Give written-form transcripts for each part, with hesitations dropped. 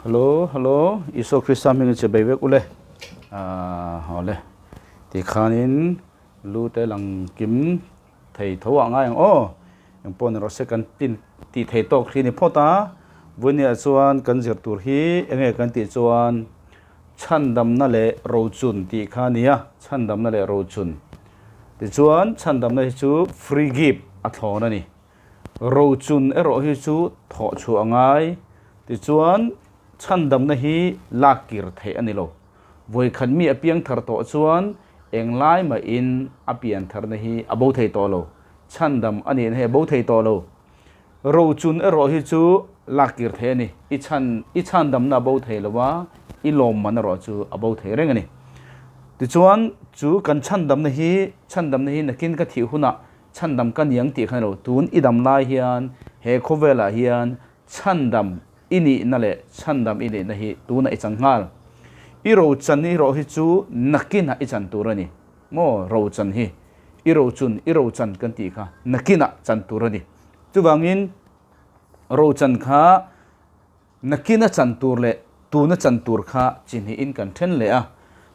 Hello hello Isua Krista hmingin che bei vek ule aah awle tikhanin lu te lang kim thei tho ah ngai ang aw engpawh ni rawh se kan tin tih thei tawk hi ni phawt a vawinia chuan kan zir tur hi enge kan tih chuan chhandamna leh rochun tih kha a ni a chhandamna leh rochun tichuan chhandamna hi chu free gift a thlawn a ni. Rochun erawh hi chu thawh chhuah a ngai. Tichuan, chhandamna hi lak kir theih a ni lo. Vawikhat mi a piang thar tawh chuan englai mahin a pian tharna hi a bo thei tawh lo. Chhandam a nihna hi a bo thei tawh lo. Rochun erawh hi chu lak kir theih a ni. I chhan, i chhandamna a bo thei lo a, i lawmman erawh chu a bo thei reng a ni. Tichuan, chu kan chhandamna hi, chhandamna hi nakin ka thih hunah Chhandam ka niang tih kha ni lo, tun i dam lai hian he khawvelah hian chhandam i nihna leh chhandam i nihna hi tunah i chang nghal. I rochan i rawh hi chu nakinah i chan tur a ni. Maw rochan hi i rochun i rochan kan tih kha nakinah chan tur a ni. Chuvangin rochan kha nakina chan tur leh tuna chan tur kha chi hnihin kan then leh a,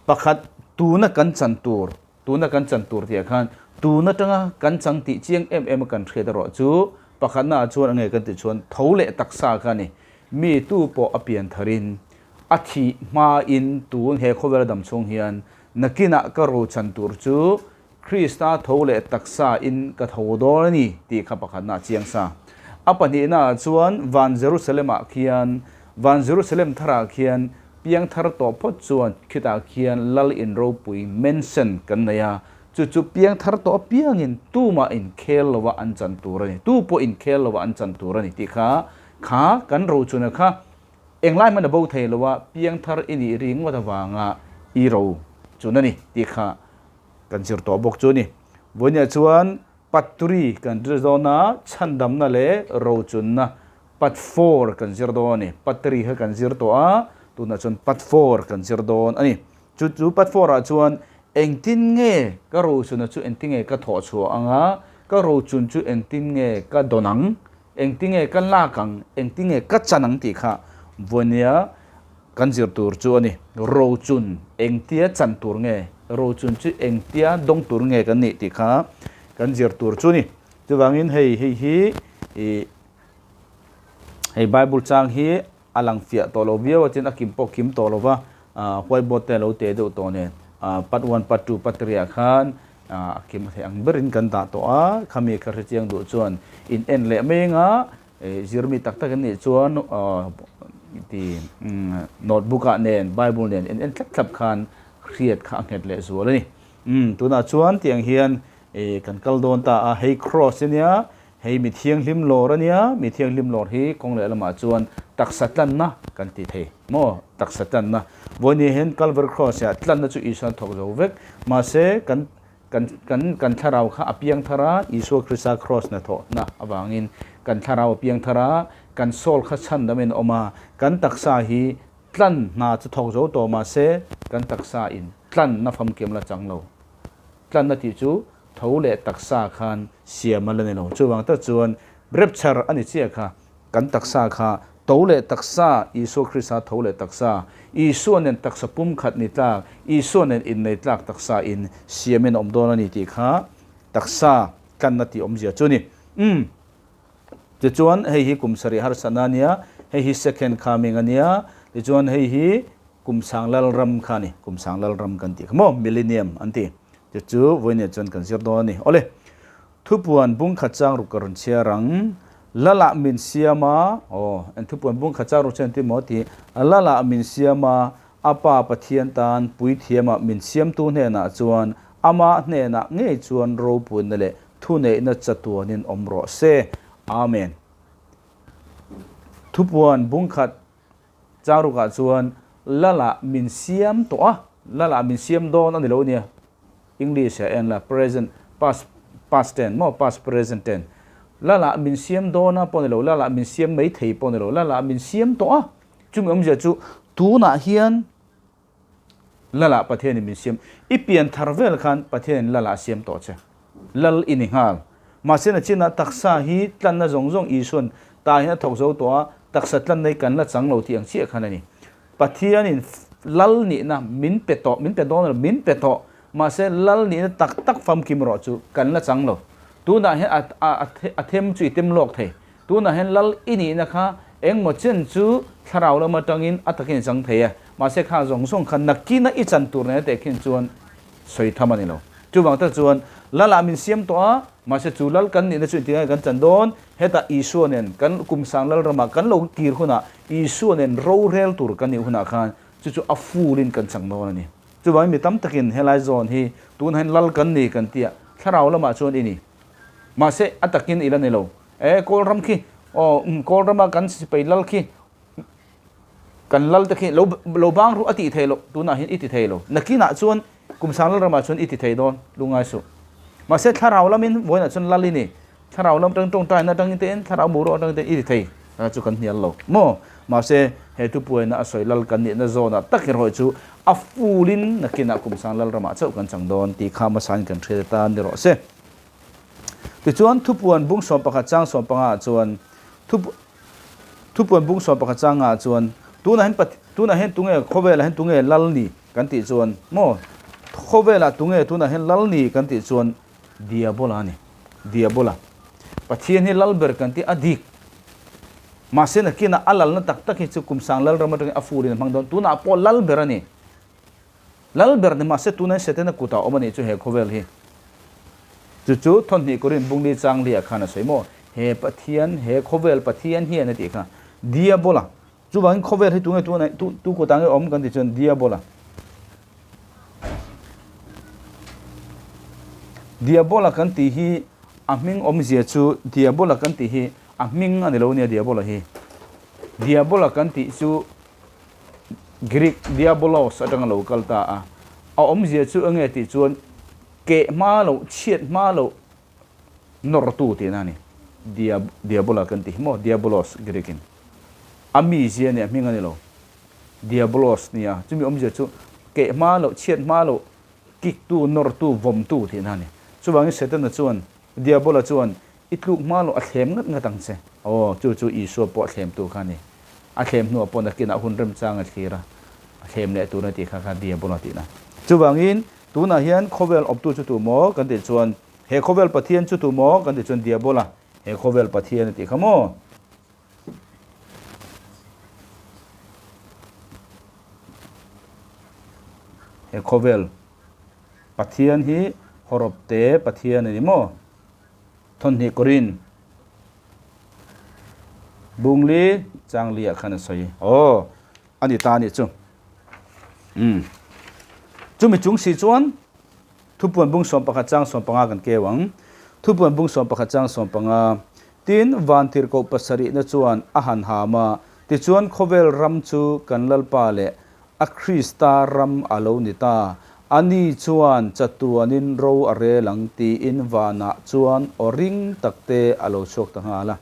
pakhat tuna kan chan tur Tuna kan chan tur tihah khan tun atanga kan chang tih chiang em em a kan hriat erawh chu pakhatna ah chuan ange kan tih chuan tho leh taksa kha a ni. Mi tu pawh a pian tharin a thih hmain tun he khawvel a dam chhung hian nakinah ka ro chan tur chu Krista tho leh taksa in ka tho dawn a ni tih kha pakhatna a chiang sa. A pahnihna ah chuan van Jerusalem ah khian van Jerusalem tharah khian Piangthar tawh phawt chuan khitah khian Lal in ropui mention kan nei a, chu chu piangthar tawh apiangin tumah inkhel lova an chan tur a ni, tu pawh inkhel lova an chan tur a ni tih kha kha kan rochuna kha englai hmana bo thei lo a, piangthar i nih ri ngawt avanga i ro chun a ni tih kha kan zir tawh bawk chu a ni. Vawinia chuan Patri kan zir dawn a, chhandamna leh rochunna Part four kan zir dawn a ni. Part three kha kan zir tawh a, tunah chuan part four kan zir dawn a ni. Chu chu part four ah chuan engtin nge ka rochuna chu engtin nge ka thawh chhuah ang a, ka rochun chu engtin nge ka dawn ang, engtin nge ka lak ang, engtin nge ka chan ang tih kha vawinia kan zir tur chu a ni. Rochun engtia chan tur nge, rochun chu engtia dawng tur nge kan nih tih kha kan zir tur chu a ni. Chuvangin hei hei hi ih. Hei Bible chang hi a lang fiah tawh lo viau a tin a kim pawh kim tawh lo va, white board te a lo teh deuh tawh nen part one, part two, part three ah khan a kim a theih ang berin kan dah tawh a, khami kha hrechiang duh chuan in en leh mai anga zirmi tak tak in nih chuan ti notebook ah nen Bible nen in en thlap thlap khan hriat kha a nghet leh zual a ni. Tunah chuan tiang hian kan kal dawn ta a, hei cross ania Hei mi thianghlim lawr a nia, mi thianghlim lawr hi kawng leh lamah chuan taksa tlanna kan ti thei maw? Taksa tlanna. Vawiin hian Calvary Cross ah tlanna chu Isua thawk zo vek. Mahse kan kan kan kan thlarau kha a piang thar a, Isua Krista Cross hnathawhna avangin kan thlarau a piang thar a, kan soul kha chhandamin a awm a, kan taksa hi tlan hna chu thawk zo tawh mahse kan taksa in tlanna famkim la chang lo. Tlanna tih chu tho leh taksa khan siam a la ni lo. Chuvang tak chuan rapture a ni chiah kha, kan taksa kha tho leh taksa, Isua Krista tho leh taksa, Isua nen taksa pumkhat ni tlak, Isua nen innei tlak taksa in siamin a awm dawn a ni tih kha taksa tlanna tih awmzia chu a ni. Umm. Tichuan hei hi kum sarih harsatna a nia, hei hi second coming a nia, tichuan hei hi kum sang lal ram kha a ni, kum sang lal ram kan tih kha maw, millennium an ti. Chu chu vawinia chuan kan zir dawn a ni. Awle, thupuan bung khat chang ruk ka rawn chhiar ang, Lala min siam a, aw, en thupuan bung khat chang ruk chuan engtin maw ti, Lala min siam a, a Pa Pathian tan puithiamah min siamtu hnenah chuan ama hnenah ngei chuan ropuina leh Thuneihna chatuanin awm rawh se. Amen. Thupuan bungkhat charukah chuan Lala min siam tawh a, Lala min siam dawn a ni lo nia. English ah en la present past past tense maw past present tense. Lala min siam dawn a pawh ni lo, Lala min siam mai thei pawh ni lo, Lala min siam tawh a. Chumi awmzia chu tunah hian Lal ah Pathianin min siam. I pian thar vel khan Pathianin Lal ah a siam tawh che. Lal i ni nghal. Mahse nachinah taksa hi tlanna zawng zawng Isua'n ta hian a thawk zo tawh a, taksa tlanna hi kan la chang lo tih ang chiah khan a ni. Pathianin lal nihna min pe tawh, min pe dawn lo, min pe tawh, mahse lal nihna tak tak famkim erawh chu kan la chang lo. Tunah hian a a a them chu i tem lawk thei. Tunah hian lal i nihna kha engmaw chen chu thlarau lam atangin a takin i chang thei a, mahse kha zawng zawng kha nakina i chan tur nena teh khin chuan sawi tham a ni lo. Chuvang tak chuan Lalah min siam tawh a, mahse chu Lal kan nihna chu intingai kan chan dawn? Hetah Isua nen kan kumsang Lalramah kan lo kir hunah Isua nen rorel tur kan nih hunah khan chu chu a full-in kan chang dawn a ni. Chuvangin mi tam takin helai zawn hi tunah hian Lal kan ni kan tia, thlarau lamah chuan i ni. Mahse a takin i la ni lo. E, Kawlram khi, aw, Kawlrama kan sipai Lal khi Kan lal te khi lo lo bang ruh a tih thei loh, tunah hian i ti thei lo. Nakinah chuan kum sang lal ramah chuan i ti thei dawn, lungngai suh. Mahse thlarau lamin vawiinah chuan lal i ni. Thlarau lam atang tawngtaina atangin te in, thlarau boruak atangin te in i ti thei. Tah chu kan hnial lo maw? Mahse he thupuaina a sawi lal kan nihna zawnah tak erawh chu a fulin nakinah kum sang lal ramah chauh kan chang dawn tih kha hmasain kan hriat atan ni rawh se. Tichuan thupuan bung 11 chang 15 ah chuan thu Thupuan bung 11 changah chuan tunah hian tunah hian tunge khawvelah hian tunge lal ni kan tih chuan maw khawvelah tunge tunah hian lal ni kan tih chuan Diabola a ni. Diabola. Pathian hi lal ber kan tih a dik. Mahse nakinah a lalna tak tak hi chu kum sang lal ram atangin a furin a hmang dawn. Tunah pawh lal ber a ni. Lal ber ni mahse tunah hian Setana kutah a awm a nih chu he khawvel hi. Chu chu thawhnih Korin bungli chang liah khan a sawi maw? He Pathian, he khawvel Pathian hian a tih kha. Diabola. Chuvangin khawvel hi tunge tunah tu tu kutah nge awm kan tih chuan Diabola. Diabola kan tih hi a hming awmzia chu Diabola kan tih hi a hming a ni lo nia Diabola hi. Diabola kan tih chu Greek diabolos atanga lo kal ta a. A awmzia chu enge tih chuan Keh hma loh, chhiat hma loh nawrtu tihna a ni. Dia, diabola kan ti hi maw? Diabolos, Greek-in. A mizia nia, hming a ni lo. Diabolos nia, chumi awmzia chu keh hma loh, chhiat hma loh, kiktu, nawrtu, vawmtu tihna a ni. Chuvangin Setana chuan, Diabola chuan, I tluk hma loh a thlem ngat ngat ang che. Aw, chu chu Isua pawh a thlemtu kha a ni. A thlem hnuah pawh nakinah hun remchang a thlir a, a thlem leh tur a tih kha kha Diabola tihna. Chuvangin Tunah hian khawvel awptu chu tu maw kan tih chuan, he khawvel Pathian chu tu maw kan tih chuan Diabola, he khawvel Pathian a tih kha maw? He khawvel Pathian hi hawrawpte Pathian a ni maw? Thawhnih Korin Bungli Changli ah khan a sawi. Aw, a ni ta a nih chu. Umm. Chumi chung si chuan Thupuan bung 11 chang 15 kan keu ang. Thupuan bung 11 chang 15 Tin, vantirhkoh pasarihna chuan a han ham a, tichuan khawvel ram chu kan Lalpa leh a Krista ram a lo ni ta. Ani chuan chatuanin ro a rel ang tiin vanah chuan aw ring takte a lo chhuak ta nghal a.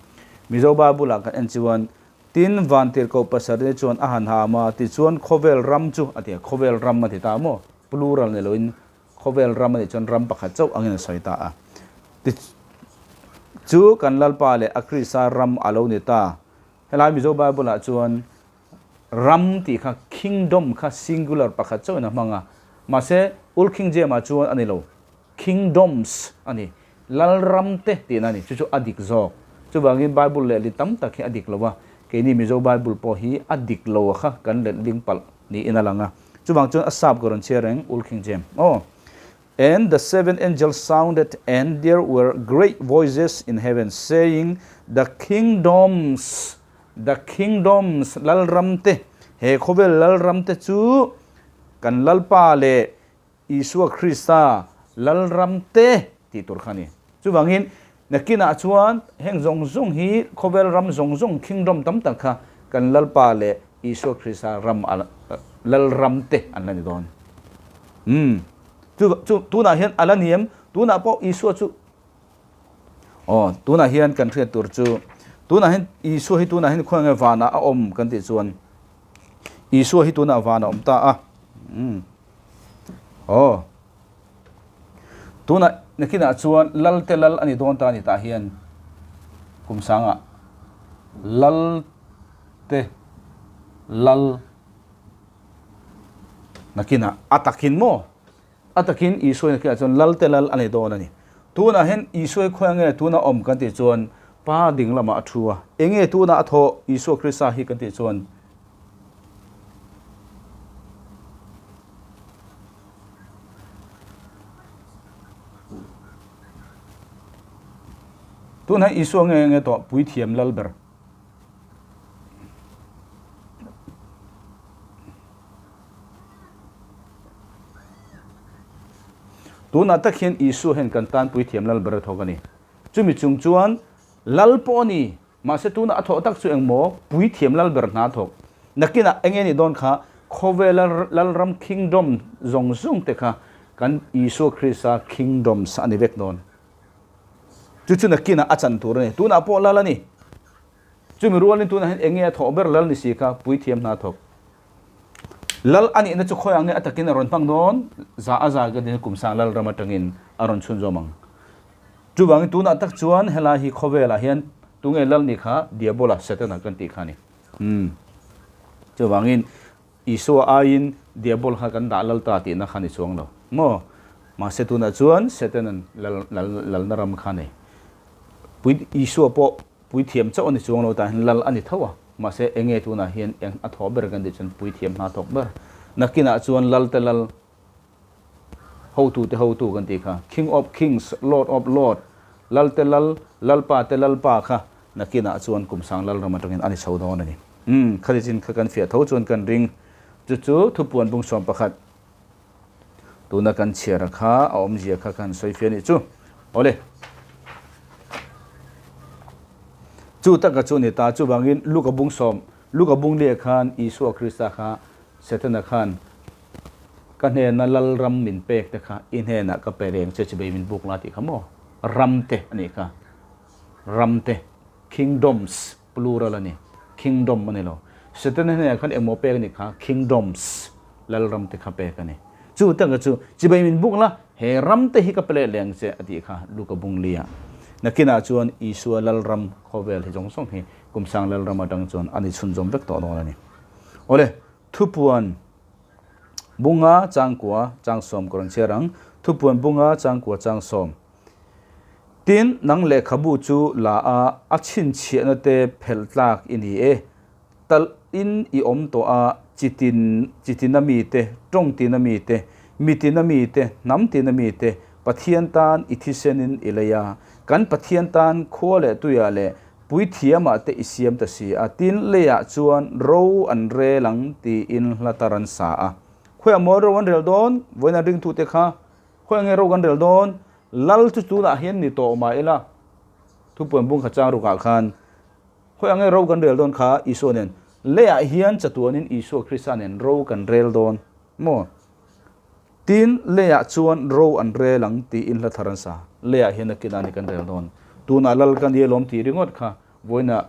Mizo Bible-ah kan en chuan Tin, vantirhkoh pasarih chuan a han ham a, tichuan khawvel ram chu a ti a, khawvel ram a ti ta maw? Plural ni loin khawvel ram a nih chuan ram pakhat chauh angin a sawi ta a. Ti chu kan Lalpa leh a Krista ram a lo ni ta. Helai Mizo Bible-ah chuan ram tih kha kingdom kha singular pakhat chauhin a hmang a, mahse Old King James-ah chuan a ni lo. Kingdoms a ni. Lalram te tihna a ni. Chu chu a dik zawk. Chuvangin Bible lehli tam tak hi a dik lo a, keini Mizo Bible pawh hi a dik lo a kha kan letling palh niin a lang a. Chuvang chuan a sap ka rawn chhiar reng, Old King James. Aw. And the seven angels sounded, and there were great voices in heaven, saying, The kingdoms, the kingdoms, Lalram te, he khawvel Lalram te chu kan Lalpa leh Isua Krista Lalram te tih tur kha a ni. Chuvangin, nakinah chuan heng zawng zawng hi khawvel ram zawng zawng, kingdom tam tak kha kan Lalpa leh Isua Krista ram a Lalram te an la ni dawn. Umm. Chu chu tunah hian a la ni em? Tunah pawh Isua chu aw tunah hian kan hriat tur chu tunah hian Isua hi tunah hian khawnge vanah a awm kan tih chuan Isua hi tunah vanah a awm ta a. Umm. Aw. Tunah nakinah chuan lal te lal a ni dawn ta a ni tah hian kum sangah lal te lal nakinah a takin maw a takin Isua nakinah chuan lal te lal a ni dawn a ni. Tunah hian Isua hi khawi ange tuna awm kan tih chuan Pa ding lamah a thu a, enge tunah a thawh Isua Krista hi kan tih chuan Tunah Isua nge nge tawh puithiam lal ber. Tunah tak hian Isua hian kan tan puithiam lal ber a thawk a ni. Chumi chung chuan lal pawh a ni. Mahse tunah a thawh tak chu engmaw puithiam lal ber hna thawk. Nakinah eng nge nih dawn kha khawvela lalram kingdom zawng zawng te kha kan Isua Krista kingdoms a ni vek dawn. Chu chu nakinah a chan tur a ni. Tunah pawh lal a ni. Chumi rualin tunah hian eng nge a thawh ber lal ni si kha puithiam hna thawk. Lal a nihna chu khawiah nge a takin a rawn hmang dawn? Za a za ka tin kumsang lalram atangin a rawn chhunzawm ang. Chuvangin tunah tak chuan helai hi khawvelah hian tunge lal ni kha Diabola, Setana kan tih kha a ni. Umm. Chuvangin Isua aiin Diabol kha kan dah lal ta tihna kha ni chuang lo maw? Mahse tunah chuan Setanan lal lal lalna ram kha a nei. Pui Isua pawh puithiam chauh a ni chuang lo tah hian lal a ni tho a. Mahse enge tunah hian eng a thaw ber kan tih chuan puithiam hna thawk ber. Nakinah chuan lal te lal Hotute hotu kan tih kha, King of Kings, Lord of Lord, Lalte Lal, Lalpa te Lalpa kha nakinah chuan Kumsang Lalram atangin a ni chho dawn a ni. Umm, khati chin kha kan fiah tho chuan kan ring. Chu chu thupuan bung 11 tuna kan chhiar kha a awmzia kha kan sawi fiah a nih chu. Awle. Chu taka chu ni ta, chuvangin Luka bung sawm, Luka bung liah khan Isua Krista kha Setana khan Ka hnena Lalram min pek te kha i hnenah ka pe reng che chibei min buk la tih kha maw? Ram te a nih kha. Ram te. Kingdoms, plural a ni. Kingdom a ni lo. Setana hnenah khan engmaw pek a nih kha? Kingdoms, Lalram te kha pek a ni. Chu taka chu chibei min buk la, he ram te hi ka pe leh leng che a tih kha Luka Bunglia. Nakinah chuan Isua Lalram khawvel hi zawng zawng hi Kumsang Lalram atang chuan a ni chhunzawm vek tawh dawn a ni. Awle, thupuan bunga changkua changsawm ka rawn chhiar ang. Thupuan bunga changkua changsawm. Tin, nang lehkhabu chu la a, a chhinchhiahna te phelh tlak i ni e. Talh in i awm tawh a, chitin, chitina mite, tawng tina mite, mitina mite, hnam tina mite, Pathian tan i thisenin i lei a. Kan Pathian tan khua leh tuiah leh Puithiamah te i siam ta si a, tin leiah chuan ro an rel ang tiin hla tar an sa a. Khawiah maw ro an rel dawn? Vawiin an ringtute kha khawiah nge ro kan rel dawn? Lal chu tunah hian ni tawh mah ila, thupuan bung kha chang rukah khan khawiah nge ro kan rel dawn kha Isua nen leiah hian chatuanin Isua Krista nen ro kan rel dawn maw? Tin, leiah chuan ro an rel ang tiin hla thar an sa. Leiah hian a kinah ni kan rel dawn. Tunah lal ka ni alawm tih ringawt kha vawiinah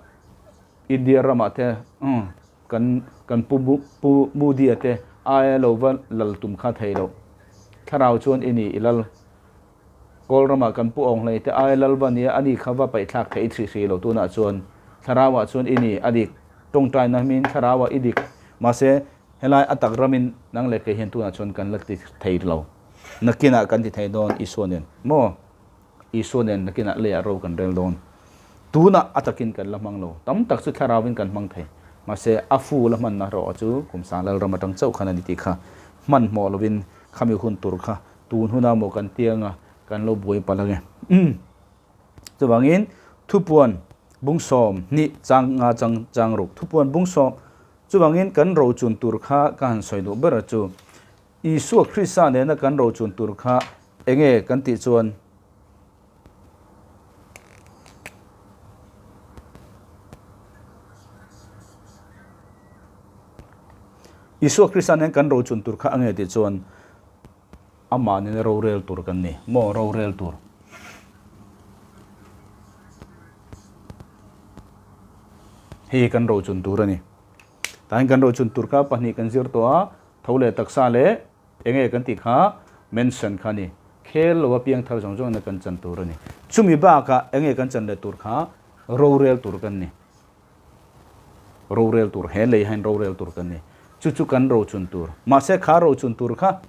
India ramah te kan kan pu pu Modi-a te aia lo va lal tum kha thei loh. Thlarau chuan i ni i lal. Kawl ramah kan pu Aunghlei te aia lal va nia a ni kha va paihthlak theih i hrih hrih lo tunah chuan thlarauah chuan i ni a dik. Tawngtaina hmin thlarauah i dik. Mahse, Helai a tak ramin nang leh kei hian tunah chuan kan la ti thei lo. Nakinah kan ti thei dawn Isua nen maw? Isua nen nakinah leiah ro kan rel dawn. Tunah a takin kan la hmang lo. Tam tak chu thlarauin kan hmang thei. Mahse a fu la hmanna rawh chu kum sang Lalram atang chauh khan a ni tih kha hmanhmawh lovin khami hun tur kha tun huna maw kan tianga kan lo buai palh ange. Chuvangin thupuan bung 20 chang nga chang chang ruk thupuan bung sawm Chuvangin kan rochun tur kha ka han sawi duh ber a chu. Isua Krista nena kan rochun tur kha enge kan tih chuan Isua Krista nen kan rochun tur kha ange tih chuan amah nena rorel tur kan ni maw rorel tur. Hei hi kan rochun tur a ni. Tah hian kan rochun tur kha pahnih kan zir tawh a, tho leh taksa leh eng nge kan tih kha mention kha a ni. Khel lo a piang thar zawng zawngin a kan chan tur a ni. Chumi bakah enge kan chan leh tur kha rorel tur kan ni. Rorel tur, he lei hian rorel tur kan ni. Chu chu kan rochun tur. Mahse kha rochun tur kha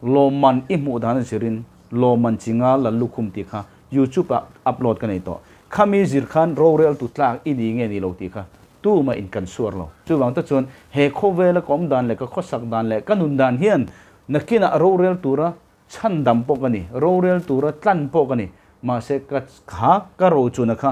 lawmman i hmuh dan a zirin lawmman chinga la lukhum tih kha YouTube ah upload ka nei tawh. Khami zir khan rorel tu tlak i ni nge ni lo tih kha tumah in kan suar lo. Chuvang te chuan he khawvela ka awm dan leh ka khawsak dan leh ka nun dan hian nakinah rorel tura Chhandam pawh ka ni, rorel tura tlan pawh ka ni, mahse ka kha ka rochuna kha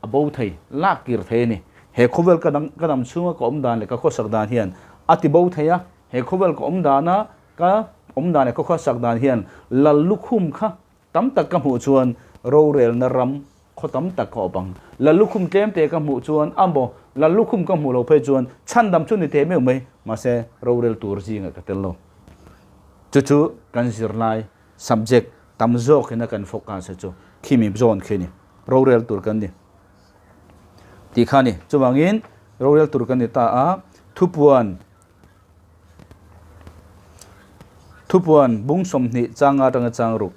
a bo thei, lak kir thei a ni. He khawvel ka dang ka dam chhunga ka awm dan leh ka khawsak dan hian a ti bo thei a, he khawvel ka awm dana ka awm dan leh ka khawsak dan hian lal lukhum kha tam tak ka hmuh chuan rorelna ram khaw tam tak ka awp ang. Lal lukhum tlem te ka hmuh chuan a maw, lal lukhum ka hmuh lo phei chuan chhandam chu ni teh meuh mai, mahse rorel tur zingah ka tel lo. Chu chu kan zirlai subject tam zawkin a kan focus a chu khimi zawn khi a ni. Rorel tur kan ni tih kha a ni. Chuvangin rorel tur kan ni ta a, thupuan thupuan bung 20 changa atanga chang ruk.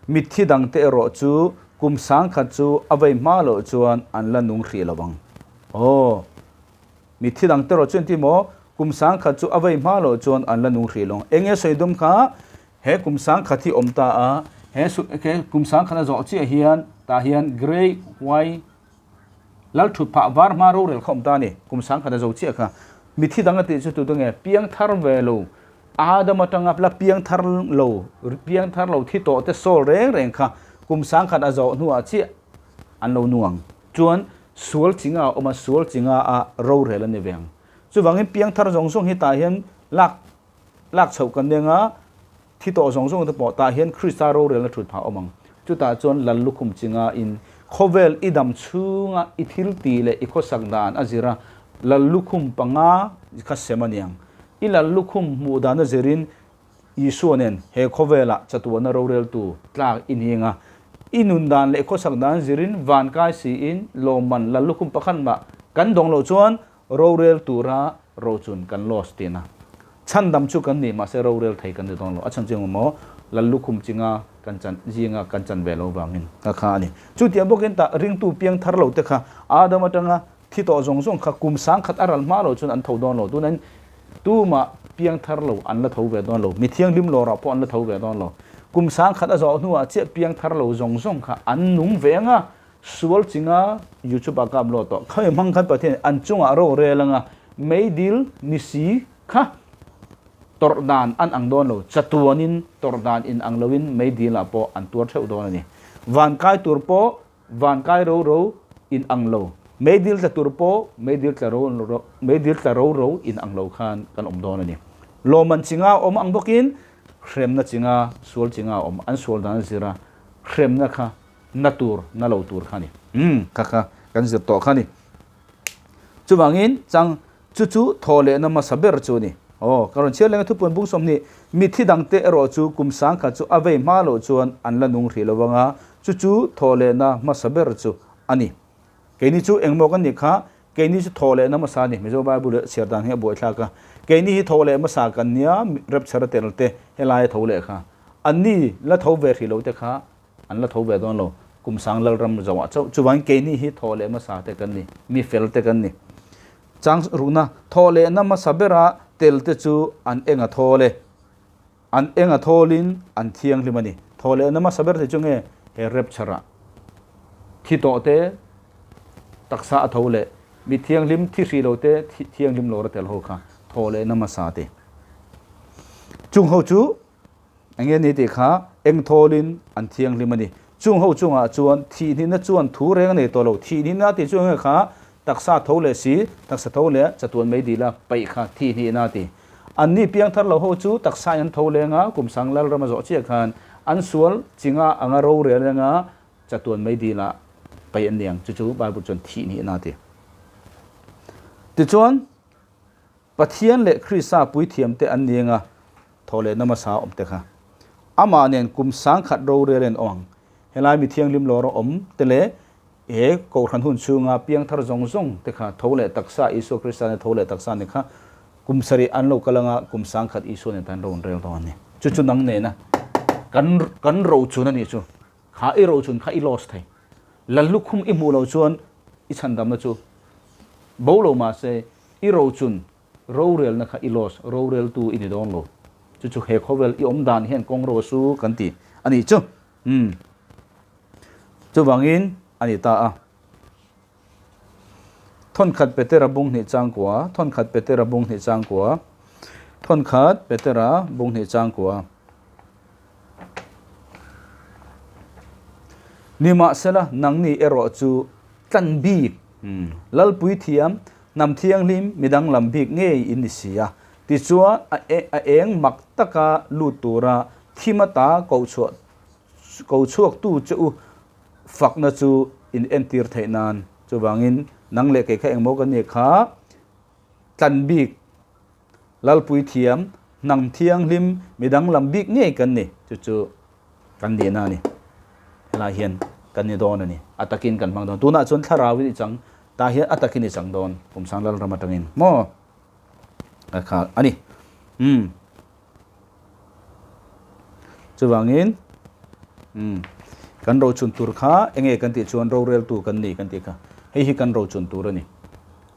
Mitthi dangte erawh chu kum 1000 chu a vei hma loh chuan an la nung hrih lo ang. Aw. Mitthi dang te rawh chu engti maw? Kum 1000 chu a vei hma loh chuan an la nung hrih lo. Eng nge sawi dum kha? He kum 1000 hi awm ta a, he he kum 1000 a zawh chiah hian tah hian grey, white, lal thut phah var hma rorel kha awm ta a ni. Kum 1000 a zo chiah kha. Mitthi dang a tih chu tu te nge? Piang thar ve lo, Adam atanga la piang thar lo, piang thar lo thi tawh te sawl reng reng kha kum 1000 a zawh hnuah chiah an lo nung ang. Chuan sual chinga a awm a, sual chinga a rorel a ni ve ang. Chuvangin piangthar zawng zawng hi tah hian lak lak chhoh kan eng a, thi tawh zawng zawng te pawh tah hian Krista rorelna thut phah a awm ang. Chutah chuan lal lukhum chinga in khawvel i dam chhunga i thil tih leh i khawsak dan a zir a, lal lukhum panga kha sem a ni ang. I lal lukhum hmuh dan a zirin Isua nen he khawvelah chatuahna roreltu tlak i ni anga, i nun dan leh khawsak dan zirin van kai siin lawmman lal lukhum pakhat mah kan dawng loh chuan rorel tura rochun kan lost tihna. Chhandam chu kan ni mahse rorel thei kan ni dawn lo. A chhan chu engemaw lal lukhum chinga kan chan zinga kan chan ve lo vangin ka kha a ni. Chutiang bawkin tah ringtu piang thar lo te kha Adam atanga Thi tawh zawng zawng kha kum 1000 a ral hma lo chuan an tho dawn lo. Tunain tumah piang thar lo an la tho ve dawn lo. Mi thianghlim lawrah pawh an la tho ve dawn lo. Kum 1000 a zawh hnuah chiah piang thar lo zawng zawng kha an nung ve ang a, sual chinga YouTube ah ka upload tawh. Khami hmang khan Pathian an chungah ro rel anga meidil ni si kha tawrh dan an ang dawn lo. Chatuanin tawrh dan in ang loin meidil ah pawh an tuar theuh dawn a ni. Van kai tur pawh Van kai ro ro in ang lo, meidil tla tur pawh meidil tla ro ro meidil tla ro ro in ang lo khan kan awm dawn a ni. Lawmman chinga awm ang bawkin hremna chinga sual chinga awm an sual dan a zir a, hremna kha na tur na lo tur kha a ni. Umm kha kha kan zir tawh kha a ni. Chuvangin chang Chu chu thaw lehna hmasa ber chu a ni. Aw, ka rawn chhiar leng a thupuan bung 20, Mitthi dangte erawh chu kum 1000 chu a vei hma loh chuan an la nung hrih lo vang a, chu chu thaw lehna hmasa ber chu a ni. Keini chu engmaw kan nih kha, keini chu thaw lehna hmasa a ni. Mizo Bible chhiar dan hi a buaithlak a. Keini hi thaw leh hmasa kan nia, rapture a tel te helaia tho leh kha. Anni la tho ve hrih lo te kha an la tho ve dawn lo, kum sang lalram zoah chauh. Chuvangin keini hi thaw leh hmasa te kan ni, mi fel te kan ni. Chang rukna, Thawh lehna hmasa bera tel te chu an eng a thawl e. An eng a thawlin an thianghlim a ni. Thawh lehna hmasa ber te chu nge he rapture ah thi tawh te taksa a tho leh mi thianghlim thi hrih lo te thianghlim lo ra tel ho kha thawh lehna hmasa te. Chung ho chu Eng nge ni tih kha eng thawlin an thianghlim a ni. Chung ho chungah chuan thihhnihna chuan thu reng a nei tawh lo. Thihhnihna tih chu eng nge kha taksa tho leh si, taksa tho leh chatuan mei dila paih kha thihhnihna a ti. Anni piangthar lo ho chu taksa in an tho leng a, kum sang lal rama zawh chiah khan an sual chinga anga rorel renga chatuan mei dila paih an ni ang. Chu chu Bible chuan thihhnihna a ti. Tichuan. Pathian leh Krista puithiamte an ni anga thaw leh namasa awm te kha. Amah nen kum 1000 rorel en awm ang. Helai mi thianghlim lawr a awm te leh he Kohhran hun chhunga piangthar zawng zawng te kha tho leh taksa Isua Krista nen tho leh taksa ni kha kum sarih an lo kal anga kum 1000 Isua nen tan ro an rel dawn a ni. Chu chu nang nena. Kan kan rochun a nih chu. Kha i rochun kha i loss thei. Lal lukhum i hmuh loh chuan i chhandamna chu bo lo mahse i rochun rorelna kha i loss, roreltu i ni dawn lo. Chu chu he khawvel i awm dan hian kawng ro a su kan ti a nih chu. Umm. Chuvangin a ni ta a. Thawnkhat Petera bung hnih changkua, Thawnkhat Petera bung hnih changkua, Thawnkhat Petera bung hnih changkua. Nimahsela, nangni erawh chu tlan bik, Lalpui thiam, hnam thianghlim, midang lam bik ngei in ni si a. Tichuan, a eng mak taka lut tura thim ata kohchhuah ko chhuaktu che u fakna chu in entir theih nan. Chuvangin nang leh kei kha engmaw kan nih kha tlan bik, Lalpui thiam, hnam thianghlim, mi danglam bik ngei kan ni. Chu chu kan nihna a ni. Helai hian kan ni dawn a ni. A takin kan hmang dawn. Tunah chuan thlarauin i chang, tah hian a takin i chang dawn. Kumsang Lalram atangin maw a kha a ni. Umm. Chuvangin umm kan rochun tur kha enge kan tih chuan roreltu kan ni kan tih kha hei hi kan rochun tur a ni.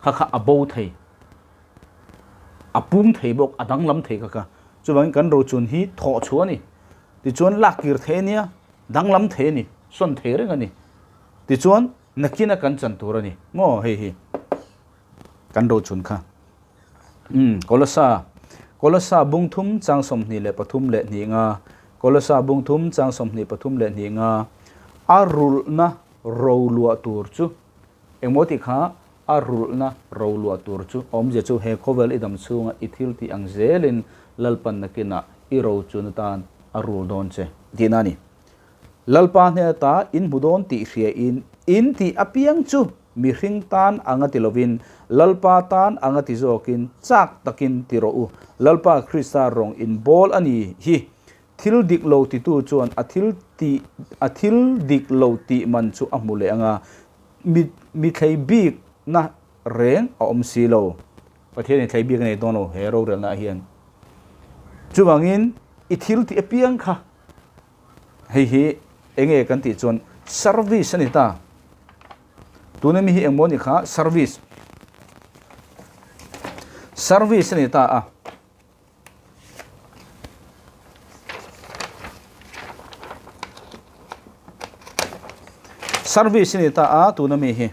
Kha kha a bo thei, a pum thei bawk, a danglam thei kha kha. Chuvangin kan rochun hi thawh chhuah a ni. Tichuan lak kir thei a nia, danglam thei a ni, sawn thei reng a ni. Tichuan nakina kan chan tur a ni maw hei hi kan rochun kha. Umm, Kolosa, Kolosa bung thum chang 23 leh hnih nga, Kolosa bung thum chang 23 leh hnih nga, a rulhna ro luah tur chu, engmaw tih kha, a rulhna ro luah tur chu, awmzia chu he khawvel i dam chhunga i thil tih ang zelin Lalpan nakinah i ro chun atan a rul dawn che tihna a ni. Lalpa hnen ata in hmu dawn tih hriain in tih apiang chu mihring tan anga ti lovin Lalpa tan anga ti zawkin chak takin ti rawh u. Lalpa Krista rawng in bawl a ni hi. Thil dik lo titu chuan a thil tih a thil dik lo tih man chu a hmu leh anga mi mi thlei bikna reng a awm si lo. Pathian in thlei bik a nei dawn lo he rorelna ah hian. Chuvangin i thil tih apiang kha Hei hi enge kan tih chuan service a ni ta. Tuna mi hi engmaw ni kha service. Service a ni ta a. Service a ni ta a tuna mi hi.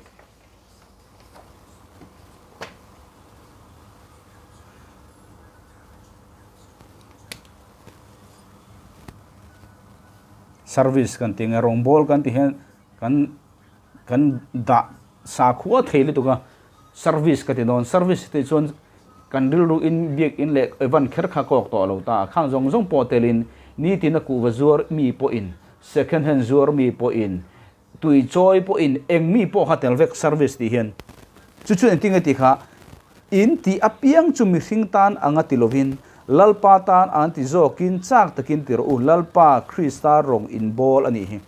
Service kan tih nge rawngbawl kan tih hian kan kan dah sakhua thei lutuk a service ka ti dawn service tih chuan kan rilru in biakin leh evan kher kha kawk tawh lo ta a khang zawng zawng pawh telin nitin a kuhva zuar mi pawhin second hand zuar mi pawhin Tui chawi pawhin eng mi pawh kha tel vek service tih hian chu chu engtin nge tih kha in tih apiang chu mihring tan anga ti lovin Lalpa tan an ti zawkin chak takin ti rawh u Lalpa Krista rawng in bawl a nih hi.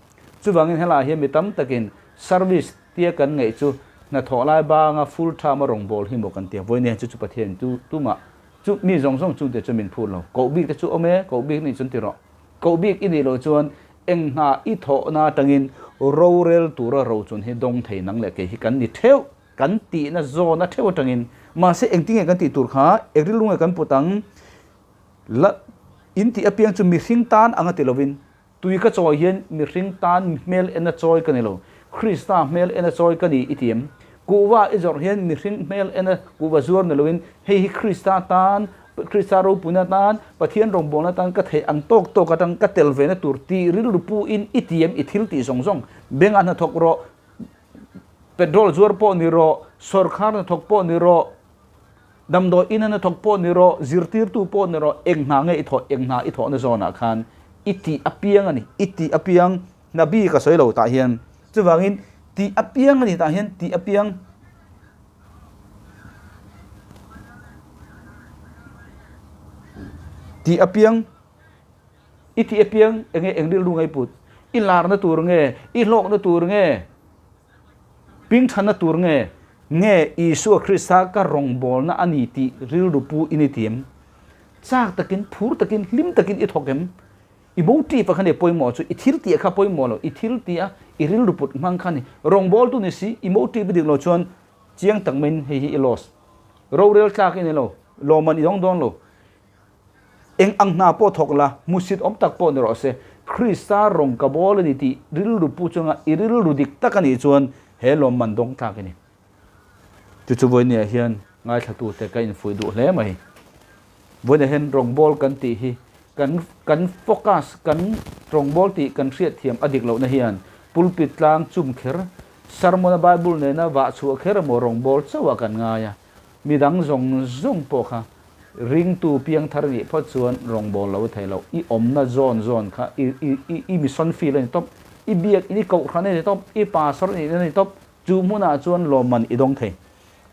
Chuvangin helaiah hian mi tam takin service tia kan ngaih chu hnathawh lai banga full time a rawng bawl hi maw kan ti a, vawiin hian chu chu Pathian tu tumah chu mi zawng zawng chungte chu min phur lo. Koh bik te chu awm e, koh bik nih chuan ti rawh. Koh bik i nih loh chuan Eng hna i thawhna atangin rorel tura rochun hi dawng thei nang leh kei hi kan ni theuh, kan tihna zawna theuh atangin. Mahse engtinge kan tih tur kha, eng rilru nge kan put ang? La in tih apiang chu mihring tan anga ti lovin, tui ka chawi hian mihring tan hmel ena chawi ka ni lo, Krista hmel ena chawi ka ni i ti em? Kuhva i zawrh hian mihring hmel ena kuhva zuar ni lovin, hei hi Krista tan Krista ropuina atan, Pathian rawngbawlna atan ka theih ang tawk tawk atang ka tel ve na tur tih rilru pu in i tiam i thil tih zawng zawng bengah hnathawk rawh, petrol zuar pawh ni rawh, sawrkhar hnathawk pawh ni rawh, damdawi ina hnathawk pawh ni rawh, zirtirtu pawh ni rawh, eng hna nge i thawh, eng hna i thawhna zawnah khan i tih apiang a ni, i tih apiang hna bik a sawi lo tah hian chuvangin tih apiang a ni tah hian tih apiang. Tih apiang, I tih apiang enge eng rilru nge i put? I larna tur nge? I hlawkna tur nge? Pingthanna tur nge? Nge Isua Krista ka rawngbawlna a ni tih rilru pu in i ti em? Chak takin, phur takin, hlim takin i thawk em? I motive ah khan i pawimawh chu i thil tih ah kha pawimawh lo, i thil tih a i rilru put hmang kha ni. Rawngbawltu ni si, i motive i dik lo chuan chiang tak maiin hei hi i loss. Rorel tlak i ni lo, lawmman i dawng dawn lo. Eng ang hna pawh thawk la, hmusit awm tak pawh ni rawh se, Krista rawng ka bawl a ni tih rilru pu chunga i rilru dik tak a nih chuan he lawmman dawng tlak i ni. Chu chu vawinia hian ngaithlatute ka infuih duh hle mai. Vawinia hian rawngbâwl kan tih hi kan kan focus, kan rawngbâwl tih kan hriatthiam a dik lohna hian pulpit tlang chum kher, sermon-a Bible nena vah chhuah kher emaw rawngbâwl chauhah kan ngai a. Midang zawng zawng pawh kha ringtu piangthar nih phawt chuan rawngbâwl lo thei lo. I awmna zawn zawn kha i i i i mission field a ni tawp, i biak in i kohhran a ni tawp, i pastor nihna a ni tawp. Chu hmunah chuan lawmman i dawng thei,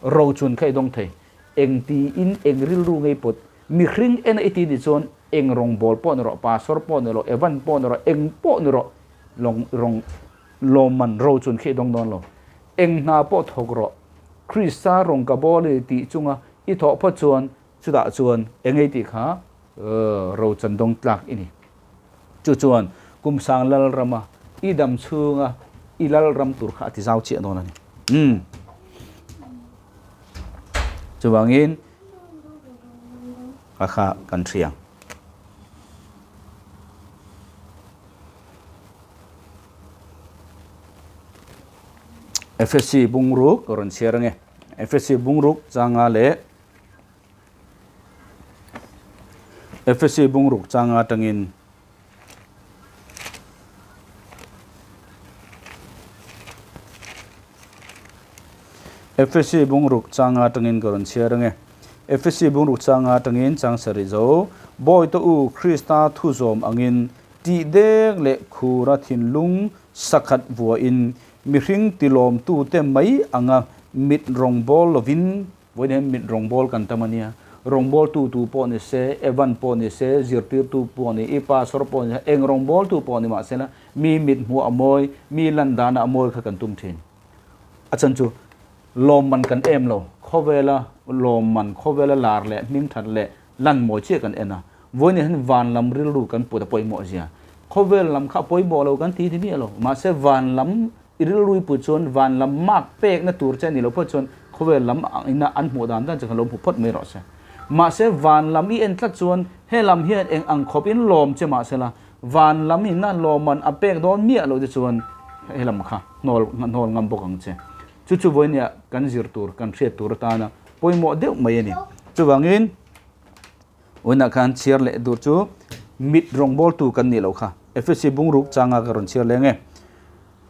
rochun kha i dawng thei. Eng tiin eng rilru ngei pawt, mihring en a i ti nih chuan eng rawngbâwl pawh ni rawh, pastor pawh ni rawh, evan pawh ni rawh, eng pawh ni rawh, lawng rawng lawmman rochun khi i dawng dawn lo. Eng hna pawh thawk rawh, Krista rawng ka bawl i tih chunga i thawh phawt chuan chutah chuan eng ei tih kha rochan dawng tlak i ni. Chu chuan kum sang lal rama i dam chhunga i lal ram tur kha a ti zau chiah dawn a ni. Umm. Chuvangin a kha kan hria. Efesi bungruk ka rawn chhiar ange. Efesi bungruk changa leh Efesi bungruk changa atangin Efesi bungruk changa atangin ka rawn chhiar ange. Efesi bungruk changa atangin chang sarih zo, Bawihte u, Krista thu zawm angin tih dek leh khura thinlung sakhat vuahin mihring tilawmtute mai anga mit rawngbâwl lovin, Vawiin hian mit rawngbâwl kan tam a nia. Rawngbâwltu tu pawh ni se, Evan pawh ni se, zirtîrtu pawh ni, i pastor pawh ni se, eng rawngbâwltu pawh ni mah sela, mi mit hmuh a mawi, mi lan dana a mawi kha kan tum ṭhin. A chhan chu lawmman kan em lo, khawvela lawmman, khawvela lar leh hmingṭhat leh lan mawi chiah kan en a. Vawiin hian van lam rilru kan put a pawimawh zia. Khawvel lam kha a pawimawh lo kan ti ti miah lo. Mahse van lam i rilru i put chuan van lam mark pekna tur che a nih loh phawt chuan khawvel lam ina an hmuh dan dan che kha lo hmu phawt mai rawh se. Mahse van lam i en tlat chuan he lam hian eng ang khawp in lawm che mahsela van lam ina lawmman a pek dawn miah loh te chuan he lam kha hnawl hnawl ngam bawk ang che. Chu chu vawinia kan zir tur kan hriat tur atana pawimawh deuh mai a ni. Chuvangin. Uinah khan chhiar leh dur chu mit rawngbawltu kan nih loh kha. Efesi bungruk changa ka rawn chhiar leng e.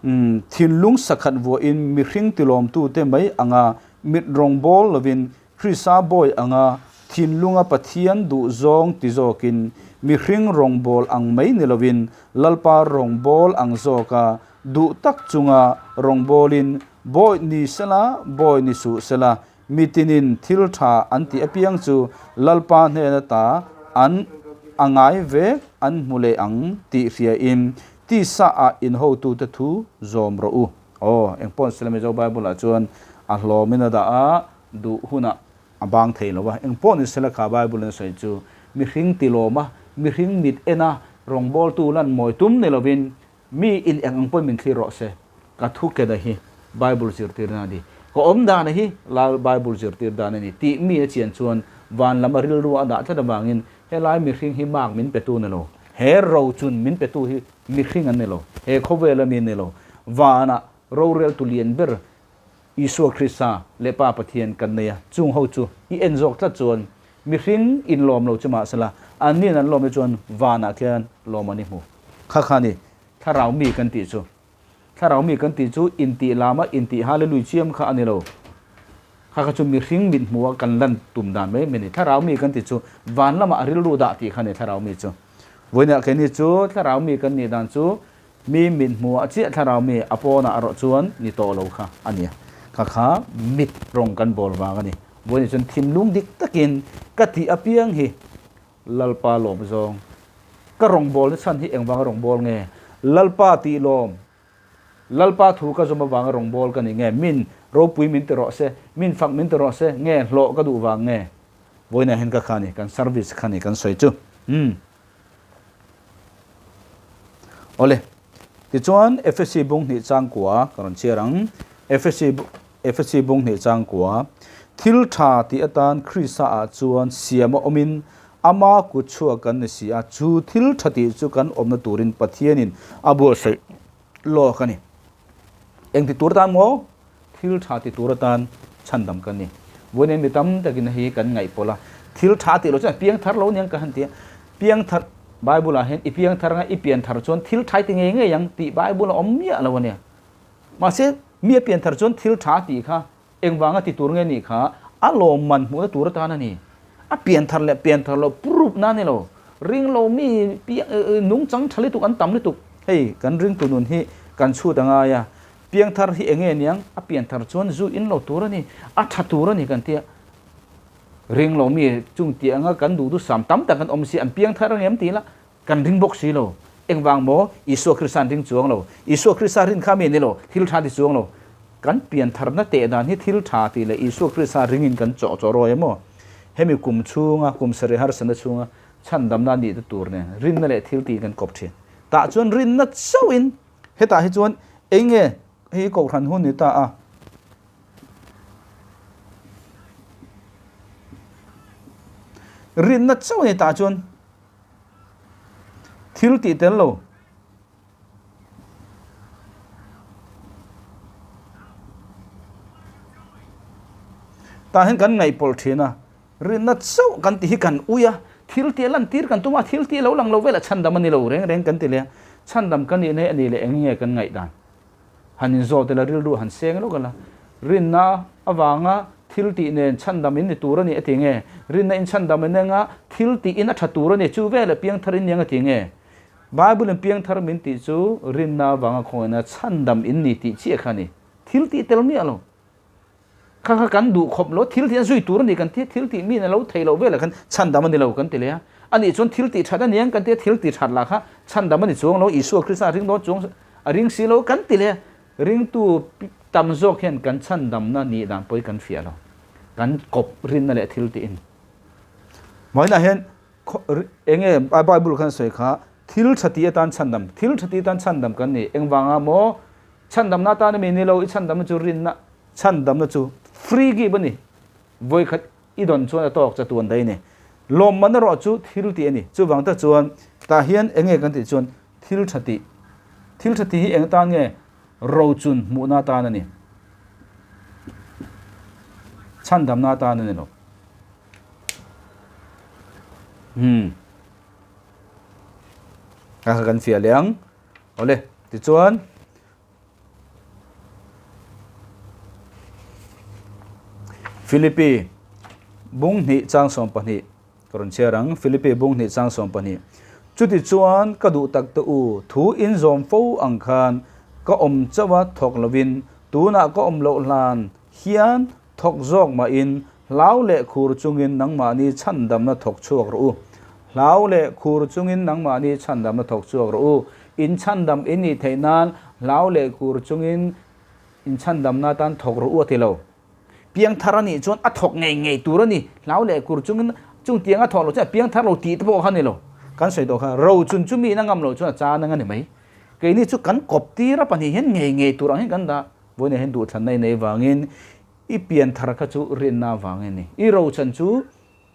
Umm, thinlung sakhat vuahin mihring tilawmtute mai anga mit rawngbâwl lovin Krista bawi anga thinlunga Pathian duh zawng ti zawkin mihring rawngbâwl ang mai ni lovin Lalpa rawngbâwl ang zawka duh tak chunga rawngbâwlin bawi ni sela bawi ni suh sela Mitinin thil tha an tih apiang chu Lalpa hnena ta an a ngai vek an hmu leh ang tih hriain tisa ah in hotute thu zawm rawh u. Aw, engpawh sela Mizo Bible ah chuan a hlawmin a dah a, duh hunah a bang thei lo a. Engpawh ni sela kha Bible in a sawi chu mihring tilawm a, mihring mit en a, rawngbawltu lan mawi tum ni lovin Mi in eng ang pawhin min thlir rawh se, ka thu kena hi Bible zirtirna a ni, ka awm dana hi Lal Bible zirtir dan a ni tih mi a chian chuan van lam a rilru a dah tlat avangin helai mihring hi mark min petu ni lo, he rochun min petu hi mihring an ni lo, he khawvel a mi ni lo, vanah roreltu lian ber Isua Krista leh Pa Pathian kan nei a, chung ho chu i en zawk tlat chuan mihring in lawm lo chu mahsela an nin an lawm te chuan vanah khian lawm an i hmu. Kha kha ni, thlarau mi kan tih chu. Thlarau mi kan tih chu intih lama intih hallelui chiam kha a ni lo. Kha kha chu mihring mit hmuha kan lan tum dan mai mai a ni. Thlarau mi kan tih chu van lamah a rilru dah tih kha a ni thlarau mi chu. Vawiinah keini chu thlarau mi kan nih dan chu Mi mit hmuh ah chiah thlarau mi a pawnah a rawh chuan ni tawh lo kha a nia. Kha kha mit rawng kan bawl vang a ni. Vawiin chuan thinlung dik takin ka tih apiang hi Lalpa lawm zawng. Ka rawng bawlna chhan hi engvanga rawng bawl nge? Lalpa tih lawm, Lalpa thu ka zawm avanga rawng bawl ka ni nge? Min ropui min ti rawh se, min fak min ti rawh se, nge hlawh ka duh vang nge? Vawiinah hian ka kha a ni, kan service kha a ni kan sawi chu. Umm. Awle. Tichuan Efesi bung hnih changkua ka rawn chhiar ang. Efesi Efesi bung hnih changkua Thil tha tih atan Krista ah chuan siam a awmin ama kut chhuak kan ni si a, chu thil tha tih chu kan awmna turin Pathianin a buatsaih lawk a ni. Eng ti tur atan maw? Thil tha ti tur atan chhandam kan ni. Vawiin mi tam takin hei hi kan ngaihpawlh a, thil tha tih loh chuan piang thar lo aniang ka han ti a. Piang thar, Bible ah hian i piang thar anga i pian thar chuan thil tha i ti ngei ngei ang tih Bible a awm miah lo ania. Mahse, mi a pian thar chuan thil tha tih kha engvanga ti tur nge nih kha a lawmman hmuhna tur atan a ni. A pian thar leh pian thar loh proof na a ni lo. Ring lo mi piang nungchang tha lutuk an tam lutuk. Hei kan ringtu nun hi kan chhut a ngai a, Piangthar hi enge niang? A pianthar chuan zu in lo tur a ni, a tha tur a ni kan tia. Ring lo mi chung tih anga kan duh dusam tam tak an awm si, an piangthar angem tih lah kan ring bawk si lo. Engvang maw? Isua Krista an ring chuang lo. Isua Krista rin kha mi ni lo, thil tha ti chuang lo. Kan piantharna teh dan hi thil tha tih leh Isua Krista ringin kan chawh chawh rawi emaw? Hemi kum chhunga, kum sarih harsatna chhunga chhandamna nih te tur nen rinna leh thil tih kan kawp thin. Tah chuan rinna chauhin Hetah hi chuan eng nge hei kohhran hun ni ta a? Rinna chauh a ni tah chuan thil tih tel lo. Tah hian kan ngaihpawlh thin a. Rinna chauh kan tih hi kan ui a, thil tih a lantir kan tum a, thil tih a lo lang lo velah chhandam a ni lo reng reng kan ti leh a, chhandam ka nih na hi a ni leh eng nge kan ngaihdan han inzawt ila rilru han seng lawk ila, rinna avanga thil tih nen chhandam in ni tur a ni a ti nge, rinna in chhandam in enga thil tih in a tha tur a ni chu veleh piangthar in ni ang a ti nge, Bible in piangthar min tih chu rinna avanga khawngaihna chhandam in ni tih chiah kha a ni, thil tih tel miah lo. Kha kha kan duh khawp lo, thil tih a zui tur a ni kan ti a, thil tih mi in a lo thei loh velah khan chhandam a ni lo kan ti leh a. A nih chuan thil tih that a ni ang kan ti a, thil tih that lah kha chhandam a ni chuang lo, Isua Krista a ring dawn chuang a ring si lo kan ti leh a. Ringtu tam zawk hian kan chhandamna nih dan pawh hi kan fiah lo, kan kawp rinna leh thil tih in. Vawiinah hian eng nge Bible khan sawi kha thil tha tih atan chhandam, thil tha tih atan chhandam kan ni, engvanga maw Chhandamna atan ami ni lo, i chhandamna chu rinna chhandamna chu free give a ni. Vawikhat i dawn chuan a tawk chatuan daih a ni. Lawmman erawh chu thil tih a ni. Chuvang tak chuan tah hian eng nge kan tih chuan thil tha tih. Thil tha tih hi eng atan nge? Rochun hmuhna atan a ni. Chhandamna atan a ni lo. Hmm. A kan fiah leh ang. Awle, tichuan Philippi bung hnih chang 12 ka rawn chhiar ang. Philippi bung hnih chang 12 Chutichuan ka duh tak te u, thu in zawm fo ang khan ka awm chauh a thawk lovin tunah ka awm loh hlan hian thawk zawk mahin hlau leh khur chungin nangmahni chhandamna thawk chhuak rawh u. Hlau leh khur chungin nangmahni chhandamna thawk chhuak rawh u. In chhandam in nih theih nan hlau leh khur chungin in chhandamna atan thawk rawh u a ti lo. Piangthar a nih chuan a thawk ngei ngei tur a ni. Hlau leh khur chungin chung tiang a thawk loh chuan a piangthar lo tih te pawh kha a ni lo. Kan sawi tawh kha rochun chu miin a ngam loh chuan a chan ang a ni mai. Keini chu kan kawp tir a pahnih hian ngei ngei tur ang hian kan dah. Vawiinah hian duhthlanna i nei vangin i pianthar kha chu rinna vang a ni. I rochan chu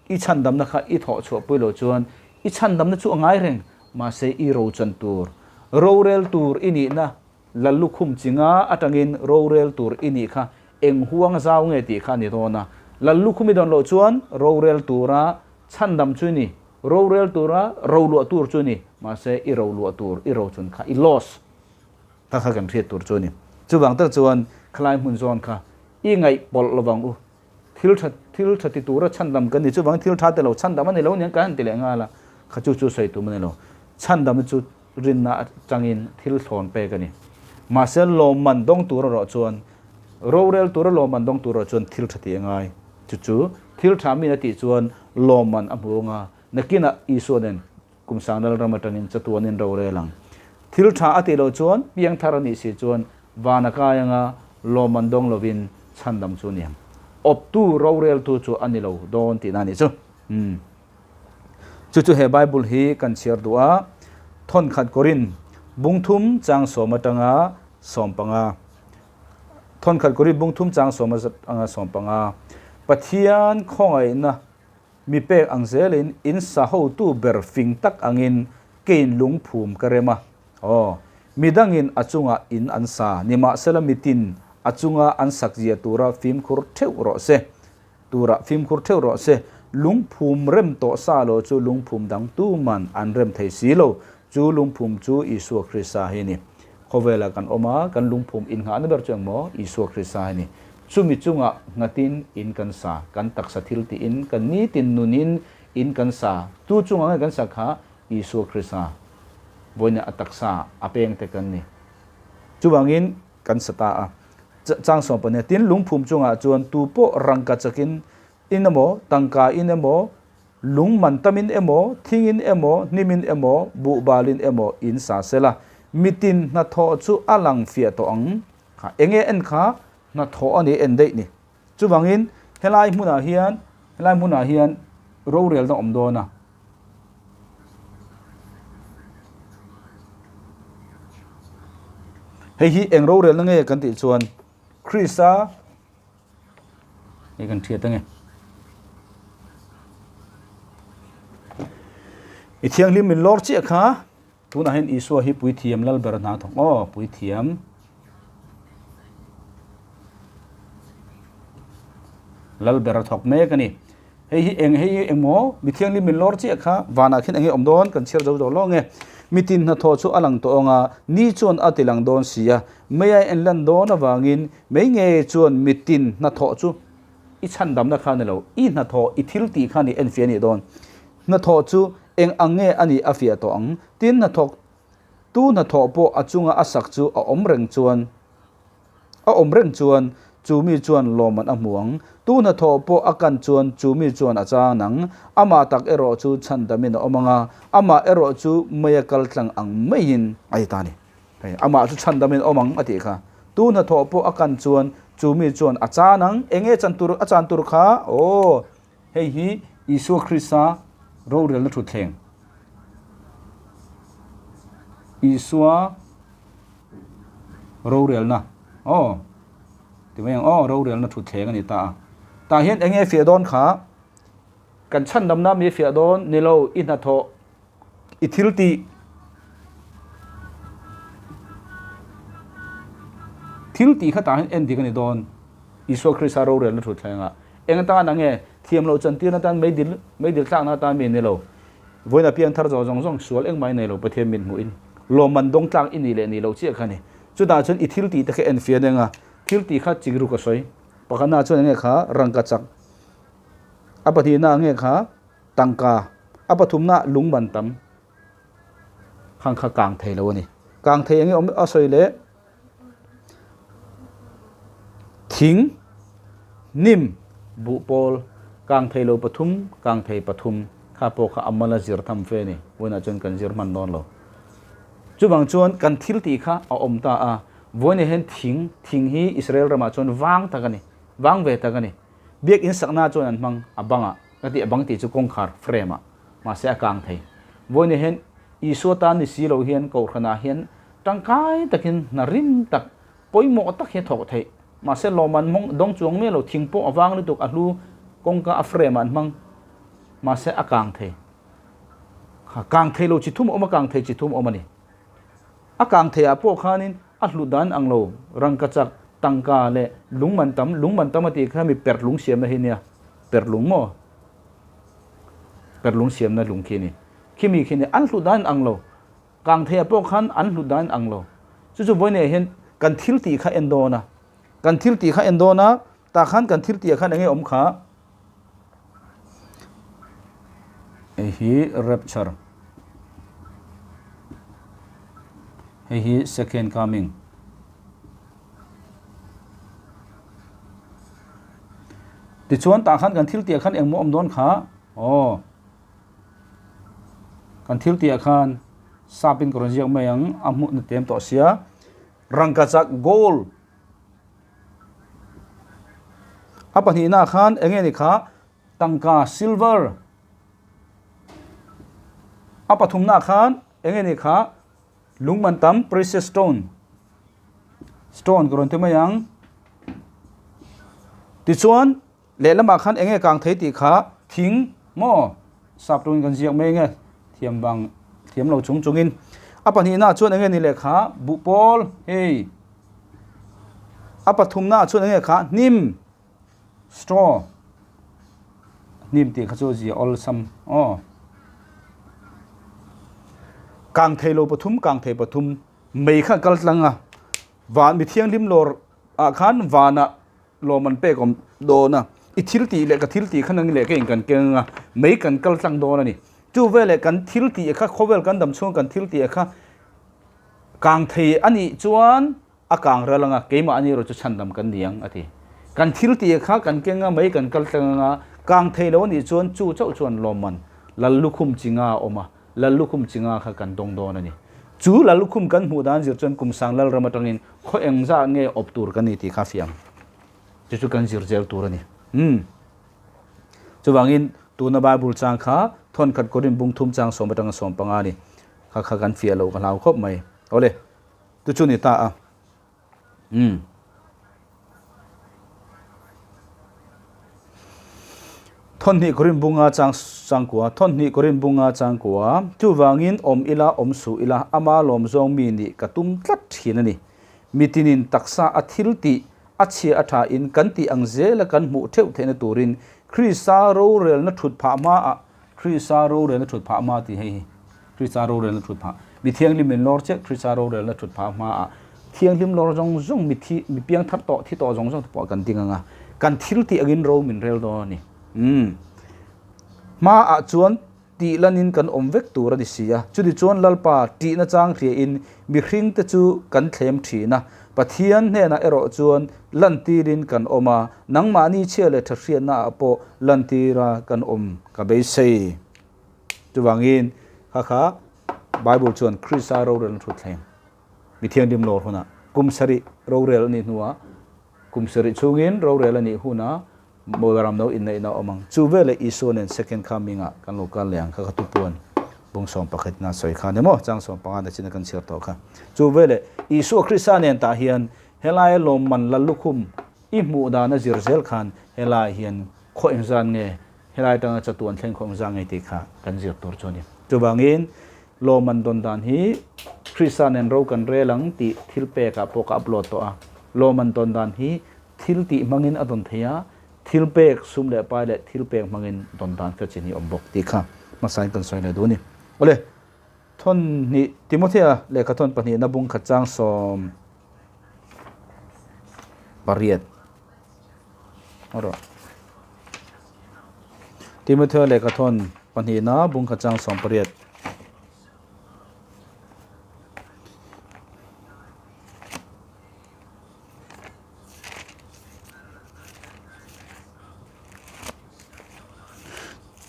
i chhandamna kha i thawh chhuah pui loh chuan i chhandamna chu a ngai reng, mahse i rochan tur, rorel tur i nihna Lallukhum chinga atangin rorel tur i nih kha eng huang zau nge tih kha a ni dawn a. Lallukhum i dawn loh chuan rorel tura chhandam chu i ni, rorel tura roluah tur chu i ni, mahse i roluah tur i rochun kha i loss. Kha kha kan hriat tur chu a ni. Chuvang tak chuan khalai hmun zawn kha i ngaih pawlh lovang u. Thil tha thil tha ti tura chhandam kan ni. Chuvang thil tha ti lo chhandam a ni lo aniang kan han ti leh nghal a. Kha chu chu sawi tum a ni lo. Chhandamna chu rinna atangin thil thlawn pek a ni. Mahse lawmman dawng tur erawh chuan rorel tura lawmman dawng tur erawh chuan thil tha tih a ngai. Chu chu thil tha min a tih chuan lawmman a hmu anga nakinah Isua nen Kum sangnal ram atangin chatuanin rorel ang. Thil tha a tih loh chuan piangthar a nih si chuan van a kai anga lawmman dawng lovin chhandam chu a ni ang. Awptu roreltu chu a ni lo dawn tihna a nih chu. Umm. Chu chu he Bible hi kan chhiar duh a, Thawnkhat Korin Bungthum chang sawm atanga 15. Thawnkhat Korinth bungthum chang sawm atanga 15. Pathian khawngaihna mi pek ang zelin in sa hotu ber fing tak angin kein lungphum ka rem a. Aw, midangin a chungah in an sa, nimahsela mitin a chunga an sakzia tura fimkhur theuh rawh se. Turah fimkhur theuh rawh se. Lungphum rem tawh sa lo chu lungphum dang tuman an rem thei si lo. Chu lungphum chu Isua Krista hi a ni. Khawvelah kan awm a, kan lungphum innghahna ber chu engmaw? Isua Krista hi a ni. Chumi chungah nghatin in kan sa, kan taksa thil tiin, kan nitin nunin in kan sa. Tu chungah nge kan sak kha? Isua Krista. Vawiin a taksa a peng te kan ni. Chuvangin kan sa ta a. Chang sawm pahnih tin lungphum chungah chuan tu pawh rangka chakin in emaw, tangka in emaw, lung man tamin emaw, thingin emaw, hnimin emaw, buhbalin emaw in sa sela, mitin hnathawh chu a lang fiah tawh ang. Kha enge en kha hnathawh a ni en daih ni. Chuvangin helai hmunah hian helai hmunah hian rorelna awm dawn a. Hei hi eng rorelna nge kan tih chuan Krista hei kan hriat ange. I thianghlim min lawr chiah kha tunah hian Isua hi puithiam lal ber hna thawk aw puithiam lal ber a thawk mek a ni. Hei hi eng hei hi engmaw mi thianghlim min lawr chiah kha vanah khian enge awm dawn kan chhiar zo zo lo nge. Mitin hnathawh chu a lang tawh ang a, ni chuan a ti lang dawn si a, mei a en lan dawn avangin mei nge chuan mitin hnathawh chu i chhandamna kha ni lo, i hnathawh i thil tih kha ni enfiah a nih dawn. Hnathawh chu eng ang nge a nih a fiah tawh ang. Tin hnathawk tu hnathawh pawh a chunga a sak chu a awm reng chuan. A awm reng chuan chu mi chuan lawmman a hmu ang. Tu hnathawh pawh a kan chuan chu mi chuan a chang ang. Amah tak erawh chu chhandamin a awm ang a, amah erawh chu meia kal tlang ang maiin a ti ta a ni. Hei, amah chu chhandamin a awm ang a tih kha. Tu hnathawh pawh a kan chuan chu mi chuan a chan ang. Enge chan tur a chan tur kha? Aw, hei hi Isua Krista rorelna thutthleng. Isua. Rorelna aw ti mai ang aw rorelna thutthleng a ni ta a. Tah hian eng nge fiah dawn kha kan chhandamna mi fiah dawn ni lo i hnathawh i thil tih thil tih kha tah hian en dik a ni dawn Isua Krista rorelna thutthleng ah eng atan ang nge thiam loh chantir na tan meidil meidil tlakna atan mi ni lo. Vawiin a piang thar zawh zawng zawng sual engmah i nei lo Pathian min hmuhin lawmman dawng tlak i nih leh nih loh chiah kha a ni. Chutah chuan i thil tih te kha en fian eng a, thil tih kha chik ruk a sawi. Pakhatnaah chuan enge kha rangka chak, a pahnihnaah nge kha tangka, a pathumnaah lungman tam khang kha kang thei lo a ni. Kang thei enge awm a sawi leh Thing, hnim, buhpawl, kang thei lo pathum, kang thei pathum kha pawh kha a mal a zir tham fe a ni. Vawiinah chuan kan zir hman dawn lo. Chuvang chuan kan thil tih kha a awm ta a. Vawiinah hian thing, thing hi Israel ramah chuan vang tak a ni, vang ve tak a ni. Biakinn sakna chuan an hmang a bangah, ka tih a bang tih chu kawngkhar frame ah, mahse a kang thei. Vawiinah hian Isua tan ni si lo hian Kohhranah hian Tangkai takin hna rim tak, pawimawh tak hi a thawk theih. Mahse lawmman mawng dawng chuang miah lo, thing pawh a vang lutuk, a hlu kawngka a frame ah an hmang. Mahse a kang thei. Kha kang thei lo chi thum a awm a, kang thei chi thum a awm a ni. A kang thei ah pawh khanin a hlut dan ang lo, rangkachak, tangka leh lung man tam, lung man tam a tih kha mi perh lung siamna hi nia, perh lung maw? Perh lung siamna lung khi a ni. Khimi khi nia, an hlut dan ang lo. Kang thei ah pawh khan an hlut dan ang lo. Chu chu vawiin hian kan thil tih kha en dawn a. Kan thil tih kha en dawn a, tah khan kan thil tih ah khan enge awm kha? Hei hi rapture. Hei hi second coming. Tichuan tah khan kan thil tih ah khan engmaw awm dawn kha? Aw. Kan thil tih ah khan sap in ka rawn ziak mai ang a hmuh na tem tawh sia rangkachak gold a pahnihna ah khan eng nge ni kha tangka silver a pathumna ah khan eng nge ni kha. Lung man tam, precious stone, stone ka rawn ti mai ang. Tichuan, lehlamah khan eng nge kang thei tih kha thing maw sap tawngin kan ziak mai nge thiam vang thiam lo chung chungin. A pahnihnaah chuan eng nge ni leh kha buhpawl hei a pathumnaah chuan eng nge kha hnim straw hnim tih kha chu zia awlsam aw. Kang thei lo pathum kang thei pathum mei kha kal tlang a van mi thianghlim lawr ah khan vanah lawm an pek awm dawn a i thil tih leh ka thil tih kha nang leh ka in kan keng ang a mei kan kal tlang dawn a ni chu veleh kan thil tih kha khawvel kan dam chhung kan thil tih kha kang thei a nih chuan A kang ral anga keimah ani erawh chu chhandam kan ni ang, a ti. Kan thil tih kha kan keng a, mei kan kal tlang anga kang thei lo a nih chuan chu chauh chuan lawmman Lal lukhum chi nga a awm a, Lal lukhum chi nga kha kan dawng dawn a ni. Chu Lal lukhum kan hmuh dan zir chuan kum sang Lal ram atangin khaw eng zah nge awp tur kan ni tih kha fiam. Chu chu kan zir zel tur a ni. Umm. Chuvangin tuna Bible chang kha thawnkhat Korin bung thum chang sawm atanga 15 a ni. Kha kha kan fiah loh ka hlau khawp mai. Awle. Chu chu ni ta a. Umm. Thawnhnih Korin bunga chang changkua, Thawnhnih Korin bunga changkua, chuvangin awm ila awm suh ila ama lawm zawng mi nih ka tum tlat thin a ni. Mitinin taksa a thil tih a chhia a tha in kan tih ang zela kan hmuh theuh theihna turin Krista rorelna thut phah hmaah Krista rorelna thut phah hma tih hei hi Krista rorelna thut phah mi thianghlim in lawr chiah Krista rorelna thut phah hmaah thianghlim lawr zawng zawng mi thi mi piang thar tawh thi tawh zawng zawng te pawh kan ding ang a kan thil tih angin ro min rel dawn a ni umm hmaah chuan tih lanin kan awm vek tur a ni si a chuti chuan Lalpa tihna chang hriain mihring te chu kan thlem thin a Pathian hnenah erawh chuan lantirin kan awm a nangmahni chhia leh tha hriatnaah pawh lantira kan awm ka beisei. Chuvangin, kha kha Bible chuan Krista rorelna thu thleng mi thianghlim lawr hunah kum sarih rorel a nih hnuah kum sarih chhungin rorel a nih hunah Bawiram no inneihna a awm ang. Chu veleh Isua nen second coming-ah kan lo kal leh ang kha kha tupuan bung 11 na sawi kha ni maw? Chang 15 na chin a kan chhiar tawh kha. Chu veleh Isua Krista nen tah hian helai lawmman lal lukhum i hmuh dan a zir zel khan helai hian khaw engzan nge Helai atanga chatuan thleng khawm zang ngei tih kha kan zir tur chu a ni. Chuvangin, lawmman dawn dan hi Krista nen ro kan rel ang tih thil pekah pawh ka upload tawh a. Lawmman dawn dan hi thil tih hmangin a dawn thei a, thil pek, sum leh pai leh thil pek hmangin dawn dan kha chin hi awm bawk tih kha hmasain kan sawi leh duh a ni. Awle, thawn hnih, Timothea lehkha thawn pahnihna bung khat chang 18. Timothea lehkha thawn pahnihna bungkha chang 18.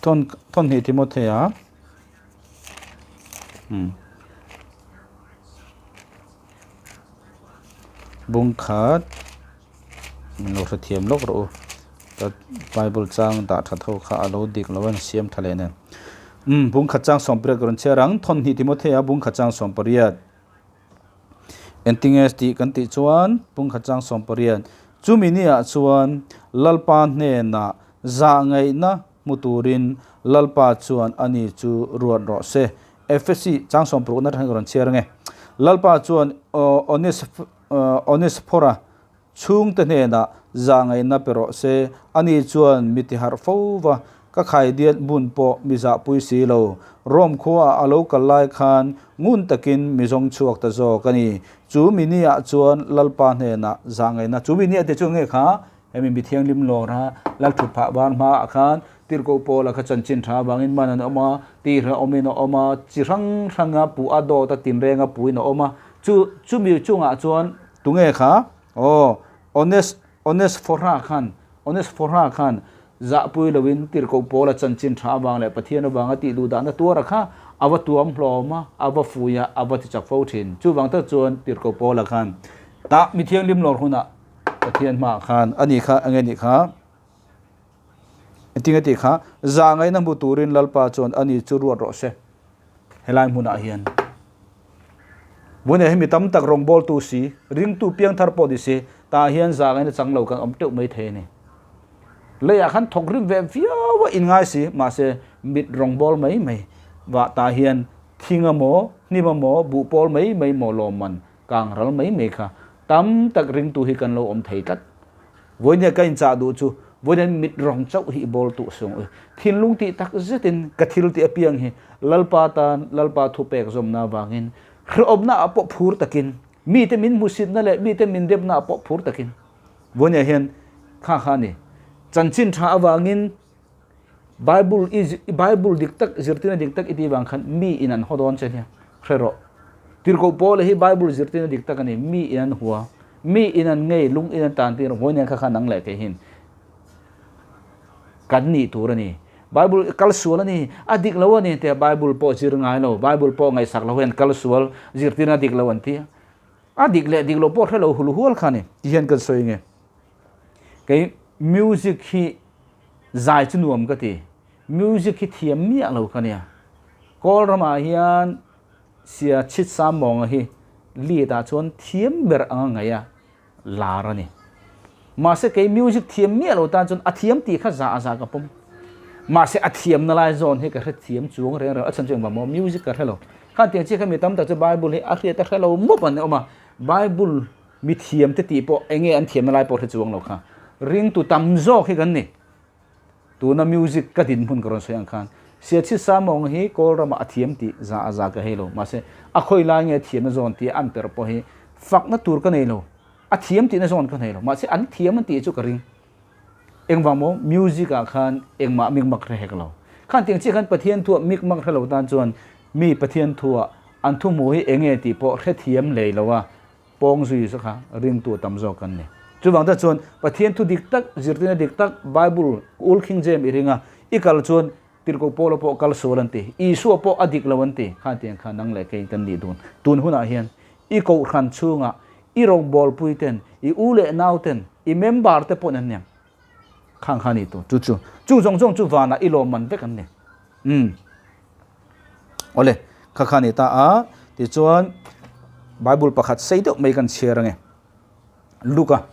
Thawn thawn hnih Timothea umm bungkhat. Min lo hrethiam lawk rawh u. Ka Bible chang dah that ho kha a lo dik lo a ni siam tha leh nen. Umm bungkhat chang 18 ka rawn chhiar ang. Thawnhnih Timothea bungkhat chang 18. Engtinge tih kan tih chuan bungkhat chang 18 chumi niah chuan Lalpa hnenah zahngaihna hmu turin Lalpa chuan ani chu ruat rawh se. Efesi chang 60 na atangin ka rawn chhiar ange. Lalpa chuan Ones Onesphora chhungte hnenah zahngaihna pe rawh se, ani chuan mi tiharh fo va, ka khaidiat hmun pawh mi zahpui si lo. Rome khuaah a lo kal lai khan ngun takin mi zawng chhuak ta zawk a ni. Chu mi niah chuan Lalpa hnenah zahngaihna, chu mi niah te chu nge kha? Hemi mi thianghlim lawra Lal thut phah ban hmaah khan Tirhkoh Paula kha chanchin tha avangin man an awm a, tirha awmin a awm a, chi hrang hranga puh a dawt a tinrenga puhin a awm a. Chu chumi chungah chuan tunge kha? Aw, Ones Onesphora khan Onesphora khan zahpui loin Tirhkoh Paula chanchin tha avang leh Pathian avanga tih duh dahna tuara kha a va tuam hlawm a, a va fui a, a va ti chak fo thin. Chuvang tak chuan Tirhkoh Paula khan tah mi thianghlim lawr hunah Pathian hmaah khan a ni kha enge nih kha? Engtinge tih kha? Zahngaihna hmu turin Lalpa chuan ani chu ruat rawh se. Helai hmunah hian. Vawina hi mi tam tak rawngbawltu si, ringtu piangthar pawh ni si, tah hian zangaina chang lo kan awm teuh mai thei a ni. Leiah khan thawk rim ve viau a inngai si, mahse mit rawngbâwl mai mai vah tah hian thing a maw, hnim a maw, buhpawl mai mai maw lawmman kang ral mai mai kha tam tak ringtu hi kan lo awm thei tlat. Vawinia ka inchah duh chu vawinia mit rawng chauh hi i bawl tuh sung ui. Thinlung tih tak zetin ka thil tih apiang hi Lalpa tan Lalpa thupek zawmna avangin hrehawmna ah pawh phur takin mite min hmusitna leh mite min depna ah pawh phur takin vawinia hian kha kha a ni. Chanchin tha avangin Bible i Bible dik tak zirtirna dik tak i tih vang khan mi in an haw dawn che nia hre rawh. Tirhkoh Paula hi Bible zirtirna dik tak a ni, mi in an hua, mi in an ngei, lung in an tan tir vawi nen kha kha nang leh kei hin kan nih tur a ni. Bible kal sual a ni, a dik lo a ni tia Bible pawh zir ngai lo, Bible pawh ngaihsak lo hian kal sual zirtirna dik lo an ti a. A dik leh dik lo pawh hre lo hul hual kha a ni ti hian kan sawi nge. Kei music hi zai chu nuam ka ti, music hi thiam miah lo ka nia. Kawl ramah hian sia chhit sam mawnga hi lead ah chuan thiam ber anga ngaih a lar a ni. Mahse kei music thiam miah lo tan chuan a thiam tih kha zah a zah ka pawm. Mahse a thiamna lai zawn hi ka hre thiam chuang reng reng a chhan chu engvang maw music ka hre lo. Khan tiang chiah kha mi tam tak chu Bible hi a hriat a hre lo mawp an awm a, Bible Mi thiam te tih pawh enge an thiamna lai pawh hre chuang lo kha. Ringtu tam zawk hi kan ni. Tuna music ka dinhmun ka rawn sawi ang khan Siachhi Samawng hi Kawl ramah a thiam tih za a za ka hei lo. Mahse a khawi lai nge a thiamna zawn tih an perh pawh hi fakna tur ka nei lo. A thiam tihna zawn ka nei lo. Mahse an thiam an tih chu ka ring. Engvang maw music ah khan engmah mikmak hre hek lo. Khan tiang chiah khan Pathian thuah mikmak hre lo tan chuan mi Pathian thuah an thu hmuh hi enge tih pawh hrethiam lei lo a. Pawng zui zawk kha ringtu tam zawk kan ni. Chuvang tak chuan Pathian thu dik tak, zirtirna dik tak, Bible, Old King James i ring a, i kal chuan Tirhkoh Paula pawh kal sual an ti, Isua pawh a dik lo an ti, khan tiang kha nang leh kei kan nih dun. Tun hunah hian i kohhran chhungah i rawngbawlpui ten, i u leh nau ten, i member te pawhin an niang. Khang kha ni tur. Chu chu, chu zawng zawng chu vanah i lawmman vek an ni. Umm. Awle, kha kha ni ta a, tichuan Bible pakhat sei deuh mai kan chhiar ange. Luka,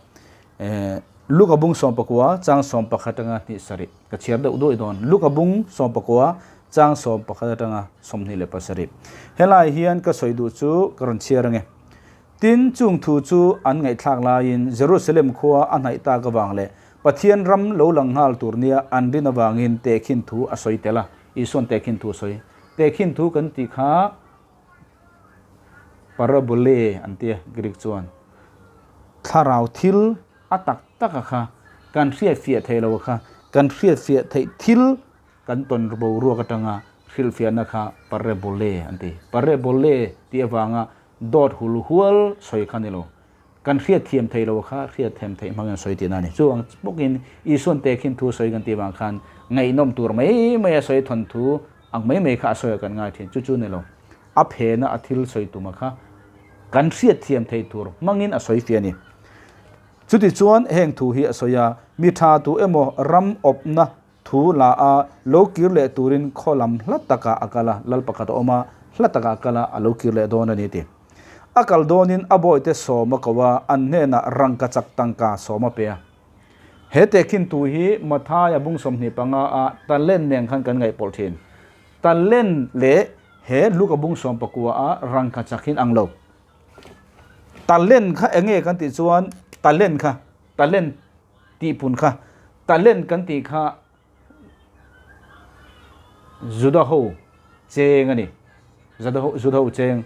eh, Luka bung 11 chang 11 atanga hnih sarih ka chhiar deuh duai dawn. Luka bung 11 chang 11 atanga 27. Helai hian ka sawi duh chu ka rawn chhiar ange. Tin, chung thu chu an ngaihthlak laiin Jerusalem khua a hnaih tak avang leh Pathian ram lo lang nghal tur nia an rin avangin tehkhin thu a sawi tel a. Isua'n tehkhin thu a sawi. Tehkhin thu kan tih kha parabole an ti a, Greek chuan. Thlarau thil a tak tak a kha kan hriatfiah theih lo a kha, kan hriatfiah theih thil Kan tawn boruak atanga hrilhfiahna kha parabole an ti. Parabole tih avanga dawt hul hual sawi kha ni lo. Kan hriatthiam thei lo kha hriatthiam theih hmangin sawi tihna a ni. Chu ang bawkin Isua'n tehkhin thu sawi kan tih vang khan ngaihnawm tur mai mai a sawi thawn thu ang mai mai kha a sawi ah kan ngai thin. Chu chu ni lo. A phena a thil sawi tuma kha kan hriatthiam thei tur hmangin a sawi fiah a ni. Chutichuan heng thu hi a sawi a, mi tha tu emaw ram awpna Thu la a, lo kir leh turin khaw lam hla takah a kal a, lal pakhat a awm a, hla takah a kal a, a lo kir leh dawn a ni ti. A kal dawnin a bawite sawm a ko a, an hnenah rangka chak tangka sawm a pe a. He tehkhin thu hi Mathaia bung 25 a talent nen khan kan ngaihpawlh thin. Talent leh he Luka bung 19 a rangka chak hin ang lo. Talent kha enge kan tih chuan talent kha talent tih pun kha talent kan tih kha Juda ho cheng a ni. Juda ho Juda ho cheng.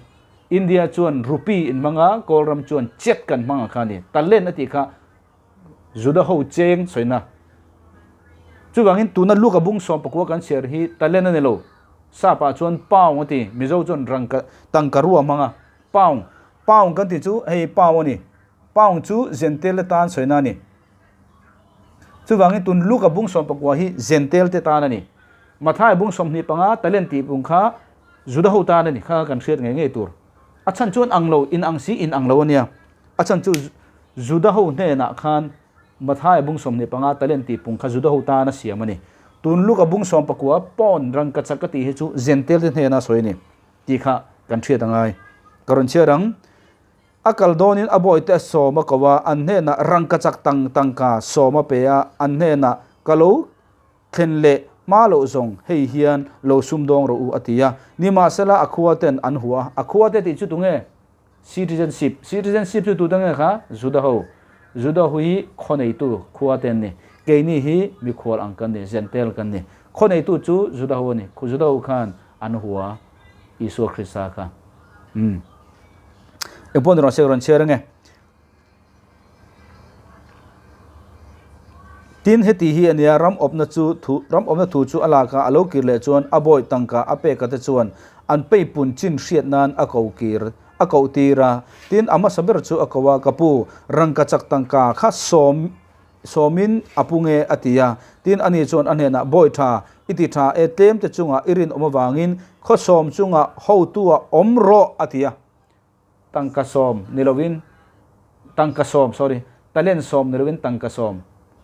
India chuan rupee in hmang a, Kawlram chuan chet kan hmang ang kha a ni. Talent a tih kha Juda ho cheng sawina. Chuvangin tuna Luka bung 19 kan chhiar hi talent a ni lo. Sapa chuan pound a ti, Mizo chuan rangka tangkarua a hmang a. Pound, pound kan tih chu hei pound a ni. Pound chu Zentel te tan sawina a ni. Chuvangin tun Luka bung 19 hi Zentel te tan a ni. Mathai bung 25 talent tih bung kha Juda ho tan a ni. Kha kan hriat ngei ngei tur. A chhan chuan ang lo, in ang si in ang lo a nia. A chhan chu Juda ho hnenah khan Mathai bung 25 talent tih pung kha Juda ho tan a siam a ni. Tun Luka bung 19 pound rangkachak ka tih hi chu Zentel te hnena sawi a ni tih kha kan hriat a ngai. Ka rawn chhiar ang. A kal dawnin a bawihte a sawm a ko a, an hnenah rangkachak tang tangka sawm a pe a, an hnenah ka lo thlen leh hma loh zawng hei hian lo sumdawng rawh u a ti a. Nimahsela a khua ten an hua a, a khua te tih chu tunge? Citizenship, Citizenship chu tute nge kha? Juda ho. Juda ho hi khaw neitu khua te an ni. Keini hi mikhual ang kan ni, Gentile kan ni. Khaw neitu chu Juda ho a ni. Juda ho khan an hua Isua Krista kha. Umm. Engpawh ni rawn se ka rawn chhiar ange. Tin, heti hi a nia, ram awpna chu thu, ram awpna thu chu a lak a, a lo kir leh chuan a bawi tangka a peka te chuan an peipun chin hriat nan a ko kir, a koh tir a. Tin, a hmasa ber chu a ko a, Ka pu, rangka chak tangka kha sawm, sawmin a pu nge? a ti a. Tin, ani chuan a hnenah, Bawi tha, i ti tha e, tlem te chungah i rinawm avangin khaw sawm chungah hotu-ah awm rawh, a ti a. Tangka sawm ni lovin tangka sawm sorry talent sawm ni lovin tangka sawm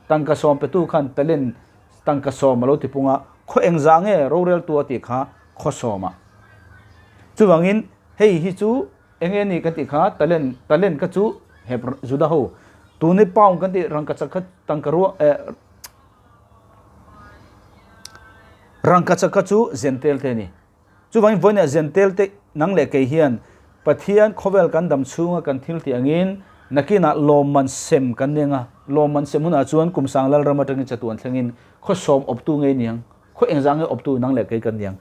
tangka sawm petu khan talent tangka sawm a lo ti pung a khaw engzah nge roreltu a tih kha khaw sawmah chuvangin hei hi chu eng nge ni kan tih kha talent talent kha chu hep juda ho tuni pound kan tih rangkachak kha tangka ruah eh rangkachak kha chu zentel te a ni. Chuvangin vawiinah Zentel te nang leh kei hian Pathian khawvel kan dam chhunga kan thil tih angin nakinah lawmman sem kan ni anga, lawmman sem hunah chuan kum sang Lalram atangin chatuan thlengin khaw sawm awptu ngei niang, khaw engzah nge awptu nang leh kei kan niang.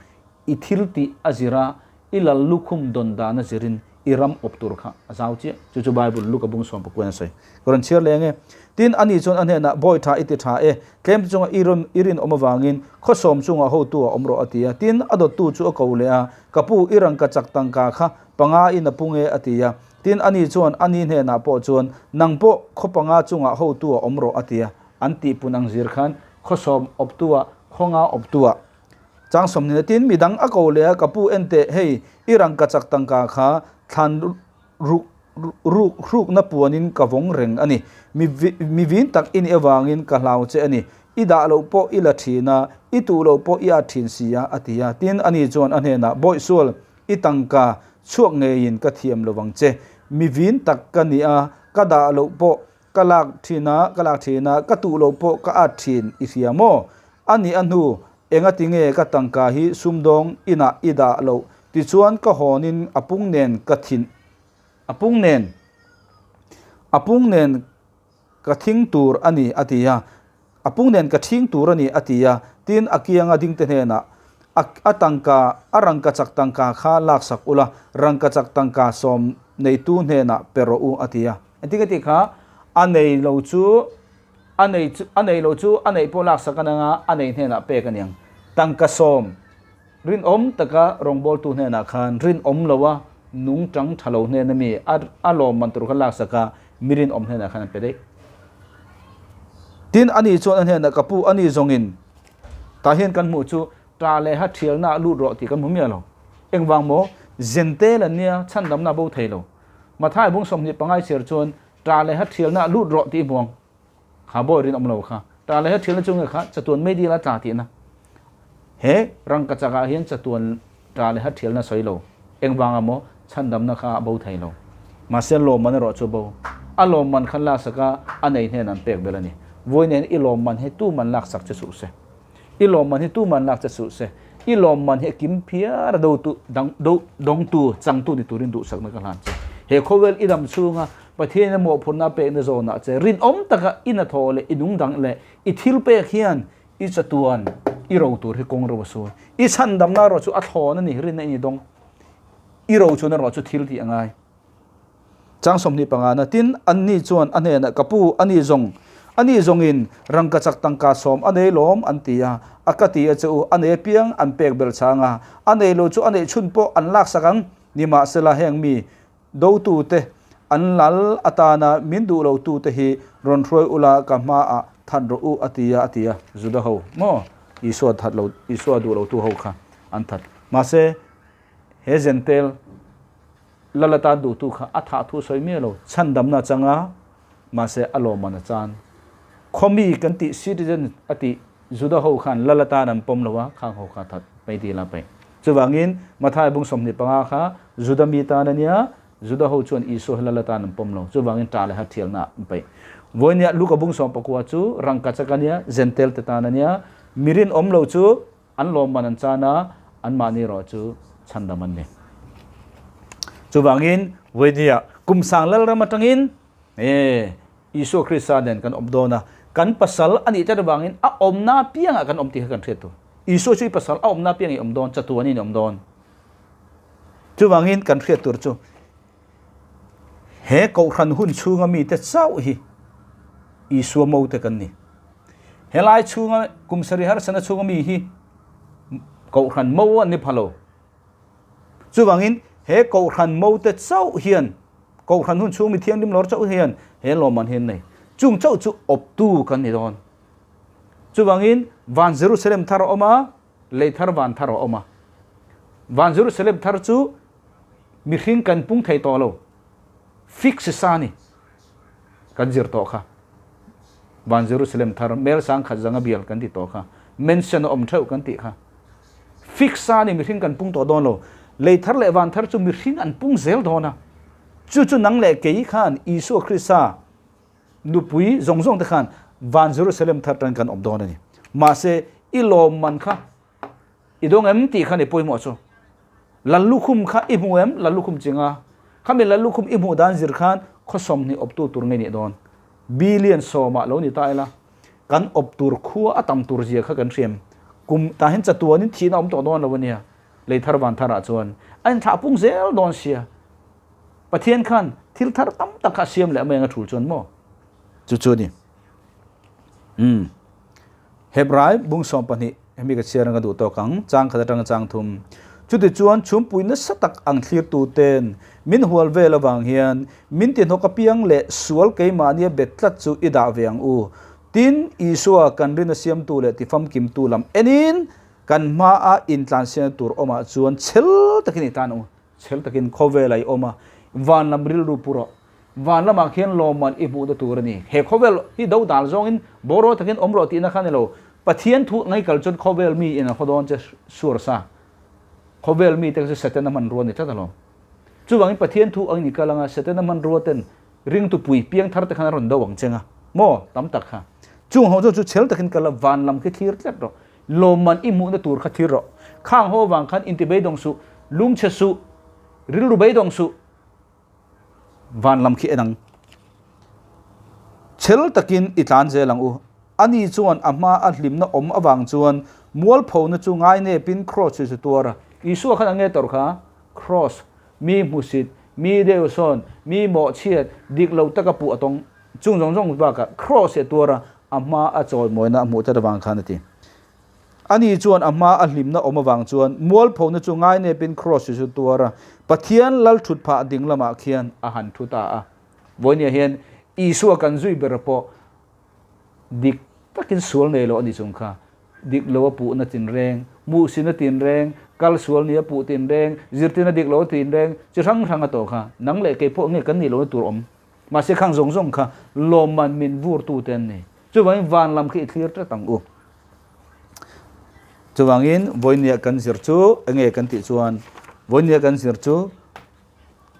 I thil tih a zira i lal lukhum dawn dan a zirin i ram awp tur kha a zau chiah. Chu chu Bible Luka bung sawm pakuan a sawi. Ka rawn chhiar leh ange. Tin, ani chuan a hnenah, Bawi tha i ti tha e, tlem te chunga i rawn i rinawm avangin khaw sawm chungah hotu a awm rawh a ti a. Tin, a dawttu chu a ko leh a, Ka pu, i rangka chak tangka kha panga in a pung e a ti a. Tin, ani chuan ani hnenah pawh chuan, Nang pawh khaw panga chungah hotu a awm rawh a ti a. An tihpun ang zir khan khaw sawm awptu-ah, khaw nga awptu-ah Chang sawmhnih tin midang a ko leh a, ka pu en teh, hei i rangkachak tangka kha thlan ruk ruk hrukna puanin ka vawng reng a ni. Mi mi vin tak i nih avangin ka hlau che a ni. I dah loh pawh i la thin a, i tuh loh pawh i at thin si a, a ti a. Tin, ani chuan a hnenah, Bawihsual, i tangka chhuak ngeiin ka thiam lo vang che. Mi vin tak ka ni a, ka dah loh pawh Ka lak thin a, ka lak thin a, ka tuh loh pawh ka at thin i hria maw? A nih a hnu, engati nge ka tangka hi sumdawng inah i dah loh? Tichuan ka hawnin a pung nen ka thin, a pung nen, a pung nen ka thing tur a ni a ti a. A pung nen ka thing tur a ni a ti a, tin a kianga dingte hnenah, A a tangka, a rangkachak tangka kha laksak ula, rangkachak tangka sawm neitu hnenah pe rawh u a ti a. Engtin ka tih kha, a nei lo chu, a nei chu, a nei lo chu a neih pawh laksak a nang a, a nei hnenah pek a niang. Tangka sawm rinawm taka rawngbawltu hnenah khan rinawm loa nung tang tha lo hnena mi a a lawmman tur kha laksak a, mi rinawm hnenah khan an pe daih. Tin, ani chuan a hnenah, Ka pu, ani zawngin tah hian kan hmuh chu ta leh ha thialna ah lut rawh tih kan hmu miah lo. Engvang maw? Zentel an nia, chhandamna a bo thei lo. Mathai bung 25 chhiar chuan ta leh ha thialna ah lut rawh tih i hmu ang. Kha bawi rinawm lo kha. Ta leh ha thialna chu nge kha chatuan meidil a tla tihna. He rangkachak ah hian chatuan ta leh ha thialna sawi lo. Engvanga maw? Chhandamna kha a bo thei lo. Mahse lawmman erawh chu a bo. A lawmman khan laksak a, a nei hnen an pek bel a ni. Vawi nen i lawmman hi tuman laksak che suh se. I lawmman hi tuman lak che suh se. I lawmman hi a kim phiar a dotu, dang, do, dawngtu, changtu ni turin duhsakna ka hlan che. He khawvel i dam chhunga Pathian a mawhphurhna a pekna zawnah che rinawm taka i hnathawh leh i nungdang leh i thil pek hian I chatuan i ro tur hi kawng ro a sawi. I chhandamna erawh chu a thlawn a ni, rinna i ni dawng. I ro chun erawh chu thil tih a ngai. Chang 25 na, Tin, anni chuan a hnenah, Ka pu, ani zawng, ani zawngin rangkachak tangka sawm a nei lawm, an ti a. A ka ti a che u, a nei apiang an pek bel chang a, a nei lo chu a neih chhun pawh an laksak ang. Nimahsela, heng mi Dotute, an lal atana min duh lotute hi rawn hruai ula ka hmaah that rawh u a ti a, a ti a. Juda ho maw Isua that lo, Isua duh lotu ho kha an that. Mahse, he Zentel lal atan duhtu kha a thah thu sawi miah lo, chhandamna a chang a, mahse a lawmman a chan. Khawmi kan tih citizen a tih Juda ho khan lal atan an pawm lo a, khang ho kha that mai dil a peih. Chuvangin, Mathai bung 25 kha Juda mi tan a nia, Juda ho chuan Isua hi lal atan an pawm lo. Chuvangin ṭah leh hathialna an peih. Vawinia Luka bung 19 chu rangkachak a nia, Zentel te tan a nia. Mi rinawm lo chu an lawmman an chan a, anmahni erawh chu chhandam an ni. Chuvangin, vawinia kum sang lalram atangin e Isua Krista nen kan awm dawn a, kan pasal a nih tlat avangin a awmna apiangah kan awm tih kha kan hriat tur. Isua chu i pasal a awmna apiangah i awm dawn, chatuanin i awm dawn. Chuvangin kan hriat tur chu he kohhran hun chhunga mite chauh hi Isua mo te kan ni. Helai chhunga kum sarih harsana chhunga mi hi kohhran mo an ni pha lo. Chuvangin he kohhran mo te chauh hian kohhran hun chhung mi thianghlim lawr chauh hian he lawmman hi an nei. Chung chauh chu awptu kan ni dawn. Chuvangin van Jerusalem thar a awm a, Lei thar van thar a awm a. Van Jerusalem thar chu mihring kan pung thei tawh lo. Fix sa ni. Kan zir tawh kha. Van Jerusalem thar mel sang khat zanga bial kan ti tawh kha. Mention a awm theuh kan tih kha. Fix sa ni mihring kan pung tawh dawn lo. Lei thar leh van thar chu mihring an pung zel dawn a. Chu chu nang leh kei khan Isua Krista Nupui zawng zawng te khan van Jerusalem thar tan kan awm dawn a ni. Mahse, i lawmman kha i dawng em tih kha ni pawimawh chu. Lallukhum kha i hmu em? Lallukhum chinga khami lallukhum i hmuh dan zir khan khaw 20 awptu tur ngei nih dawn. Billion sawmah lo ni ta ila, kan awp tur khua a tam tur zia kha kan hriam. Kum tah hian chatuanin thihna awm tawh dawn lo a nia. Lei thar van tharah chuan a inthlah pung zel dawn sia. Pathian khan thil thar tam tak kha a siam leh mai ang a thul chuan maw? Chu chu a ni. Umm. Hebrai bung 12 hemi ka chhiar ang ka duh tawk ang, chang khat atanga chang thum. Chuti chuan chhumpui nasa tak ang thlirtu ten min hual vel avang hian min tihnawk apiang leh sual keimahnia bet tlat chu i dah ve ang u. Tin, Isua kan rin a siamtu leh tifamkimtu lam enin kan hmaa intlansiana tur awmah chuan chhel takin i tan ang u. Chhel takin khawvel ah i awm a, van lam rilru pu rawh. Van lamah khian lawmman i hmuhna tur a ni. He khawvel hi do dal zawngin bawraw takin awm rawh tihna kha ni lo. Pathian thu ngai kal chuan khawvel mi in a haw dawn che sur sa. Khawvel mi te kha chu Setana hmanrua ni tlat alawm. Chuvangin Pathian thu angin i kal anga Setana hmanrua ten ringtu pui piang thar te khan a rawn do ang cheng a. Maw? Tam tak kha. Chung ho chu chhel takin kal a, van lam khi thlir tlat rawh. Lawmman i hmuhna tur kha thlir rawh. Khang ho avang khan inti beidawng suh, lungchhe suh, rilru beidawng suh. Van lam khi en ang. Chhel takin i tlan zel ang u. Ani chuan a hma a hlimna awm avang chuan mualphona chu ngainepin cross chu tuar a. Isua khan a nge tawrh kha? Cross, mi hmusit, mi deuhsawn, mi mawhchhiat, dik lo taka puh a tawng. Chung zawng zawng bakah Cross hi a tuar a, a hma a chawimawina a hmuh tlat avang khan a ti. Ani chuan a hma a hlimna awm avang chuan mualphona chu ngainepin Cross hi chu tuar a, Pathian lal thut phah ding lamah khian a han thu ta a. Vawinia hian Isua kan zui ber pawh dik takin sual nei lo a ni chung kha. Dik lo a puhna tinreng, muhsina tinreng, kal sual nia puh tinreng, zirtirna dik lo a tinreng, chi hrang hrang a tawh kha. Nang leh kei pawh nge kan nih lohna tur awm? Mahse khang zawng zawng kha lawmman min vurtute an ni. Chuvangin van lam khi i thlir tlat ang u. Chuvangin vawinia kan zir chu enge kan tih chuan vawinia kan zir chu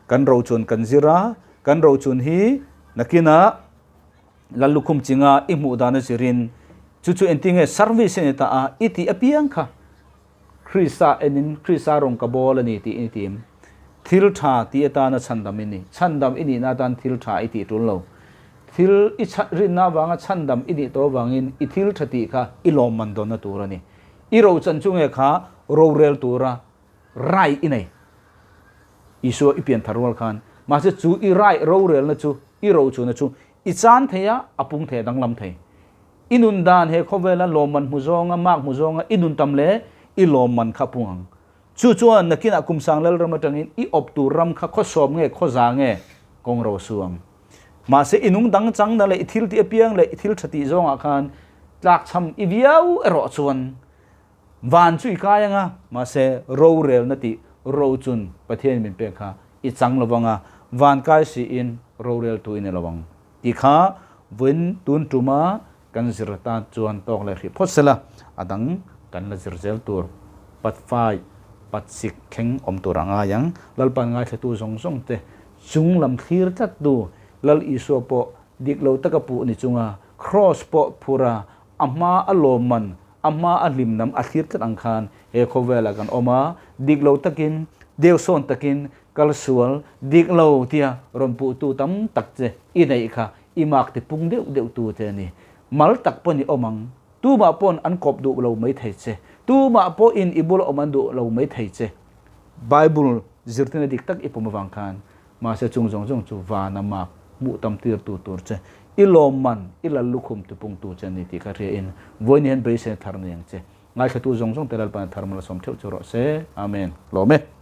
kan rochun kan zir a, kan rochun hi nakinah Lallukhum chinga i hmuh dan a zirin chu chu engtinge service a ni ta a i tih apiang kha Krista enin Krista rawng ka bawl a ni tih i tim. Thil tha tih atana chhandam i ni. Chhandam i nihna atan thil tha i tih tul lo. Thil i rinna avanga chhandam i nih tawh avangin i thil tha tih kha i lawmman dawnna tur a ni. I rochan chu nge kha rorel tura rai i nei. Isua i pian thar rual khan. Mahse chu i rai rorelna chu, i rochuna chu i chan thei a, a pung thei, a danglam thei. I nun dan he khawvela lawmman hmu zawnga, mark hmu zawnga i nun tam leh i lawmman kha pung ang. Chu chuan nakinah kum sang lal ram atangin i awp tur ram kha khaw sawm nge khaw za nge kawng ro su ang. Mahse i nung dang chang na leh i thil tih apiang leh i thil tha tih zawngah khan tlakchham i viau erawh chuan van chu i kai anga, mahse rorelna tih ro chun Pathianin min pek kha i chang lo vanga, van kai siin rorel tu i ni lo ang. Ti kha vawiin tun tuma kan zir atan chuan tawk leh hrih phawt sela, a dang kan la zir zel tur. Part five. Patsik thleng awm tur a ngai ang. Lalpan ngaithlatu zawng zawng te chung lam thlir tlat tu Lal Isua pawh dik lo taka puh ni chunga Kraws pawh phur a, a hma a lawmman, a hma a hlim lam a thlir tlat ang khan he khawvelah kan awm a, dik lo takin, deusawn takin, kal sual, dik lo tia rawn puhtu tam tak che i neih kha i mak ti pung deuh deuh tu te a ni. Mal tak pawn i awm ang. Tumah pawn an kawp duh lo mai thei che. Tumah pawhin i bula awm an duh lo mai thei che. Bible zirtirna dik tak i pawm avang khan mahse chung zawng zawng chu vana mak hmuh tam tirtu tur che, i lawmman, i lal lukhum tipungtu che a ni tih kha hriain vawiin hian beiseina thar nei ang che. Ngaithlatu zawng zawng te Lalpan a thar mal a sawm theuh chu rawh se. Amen. Lawm e.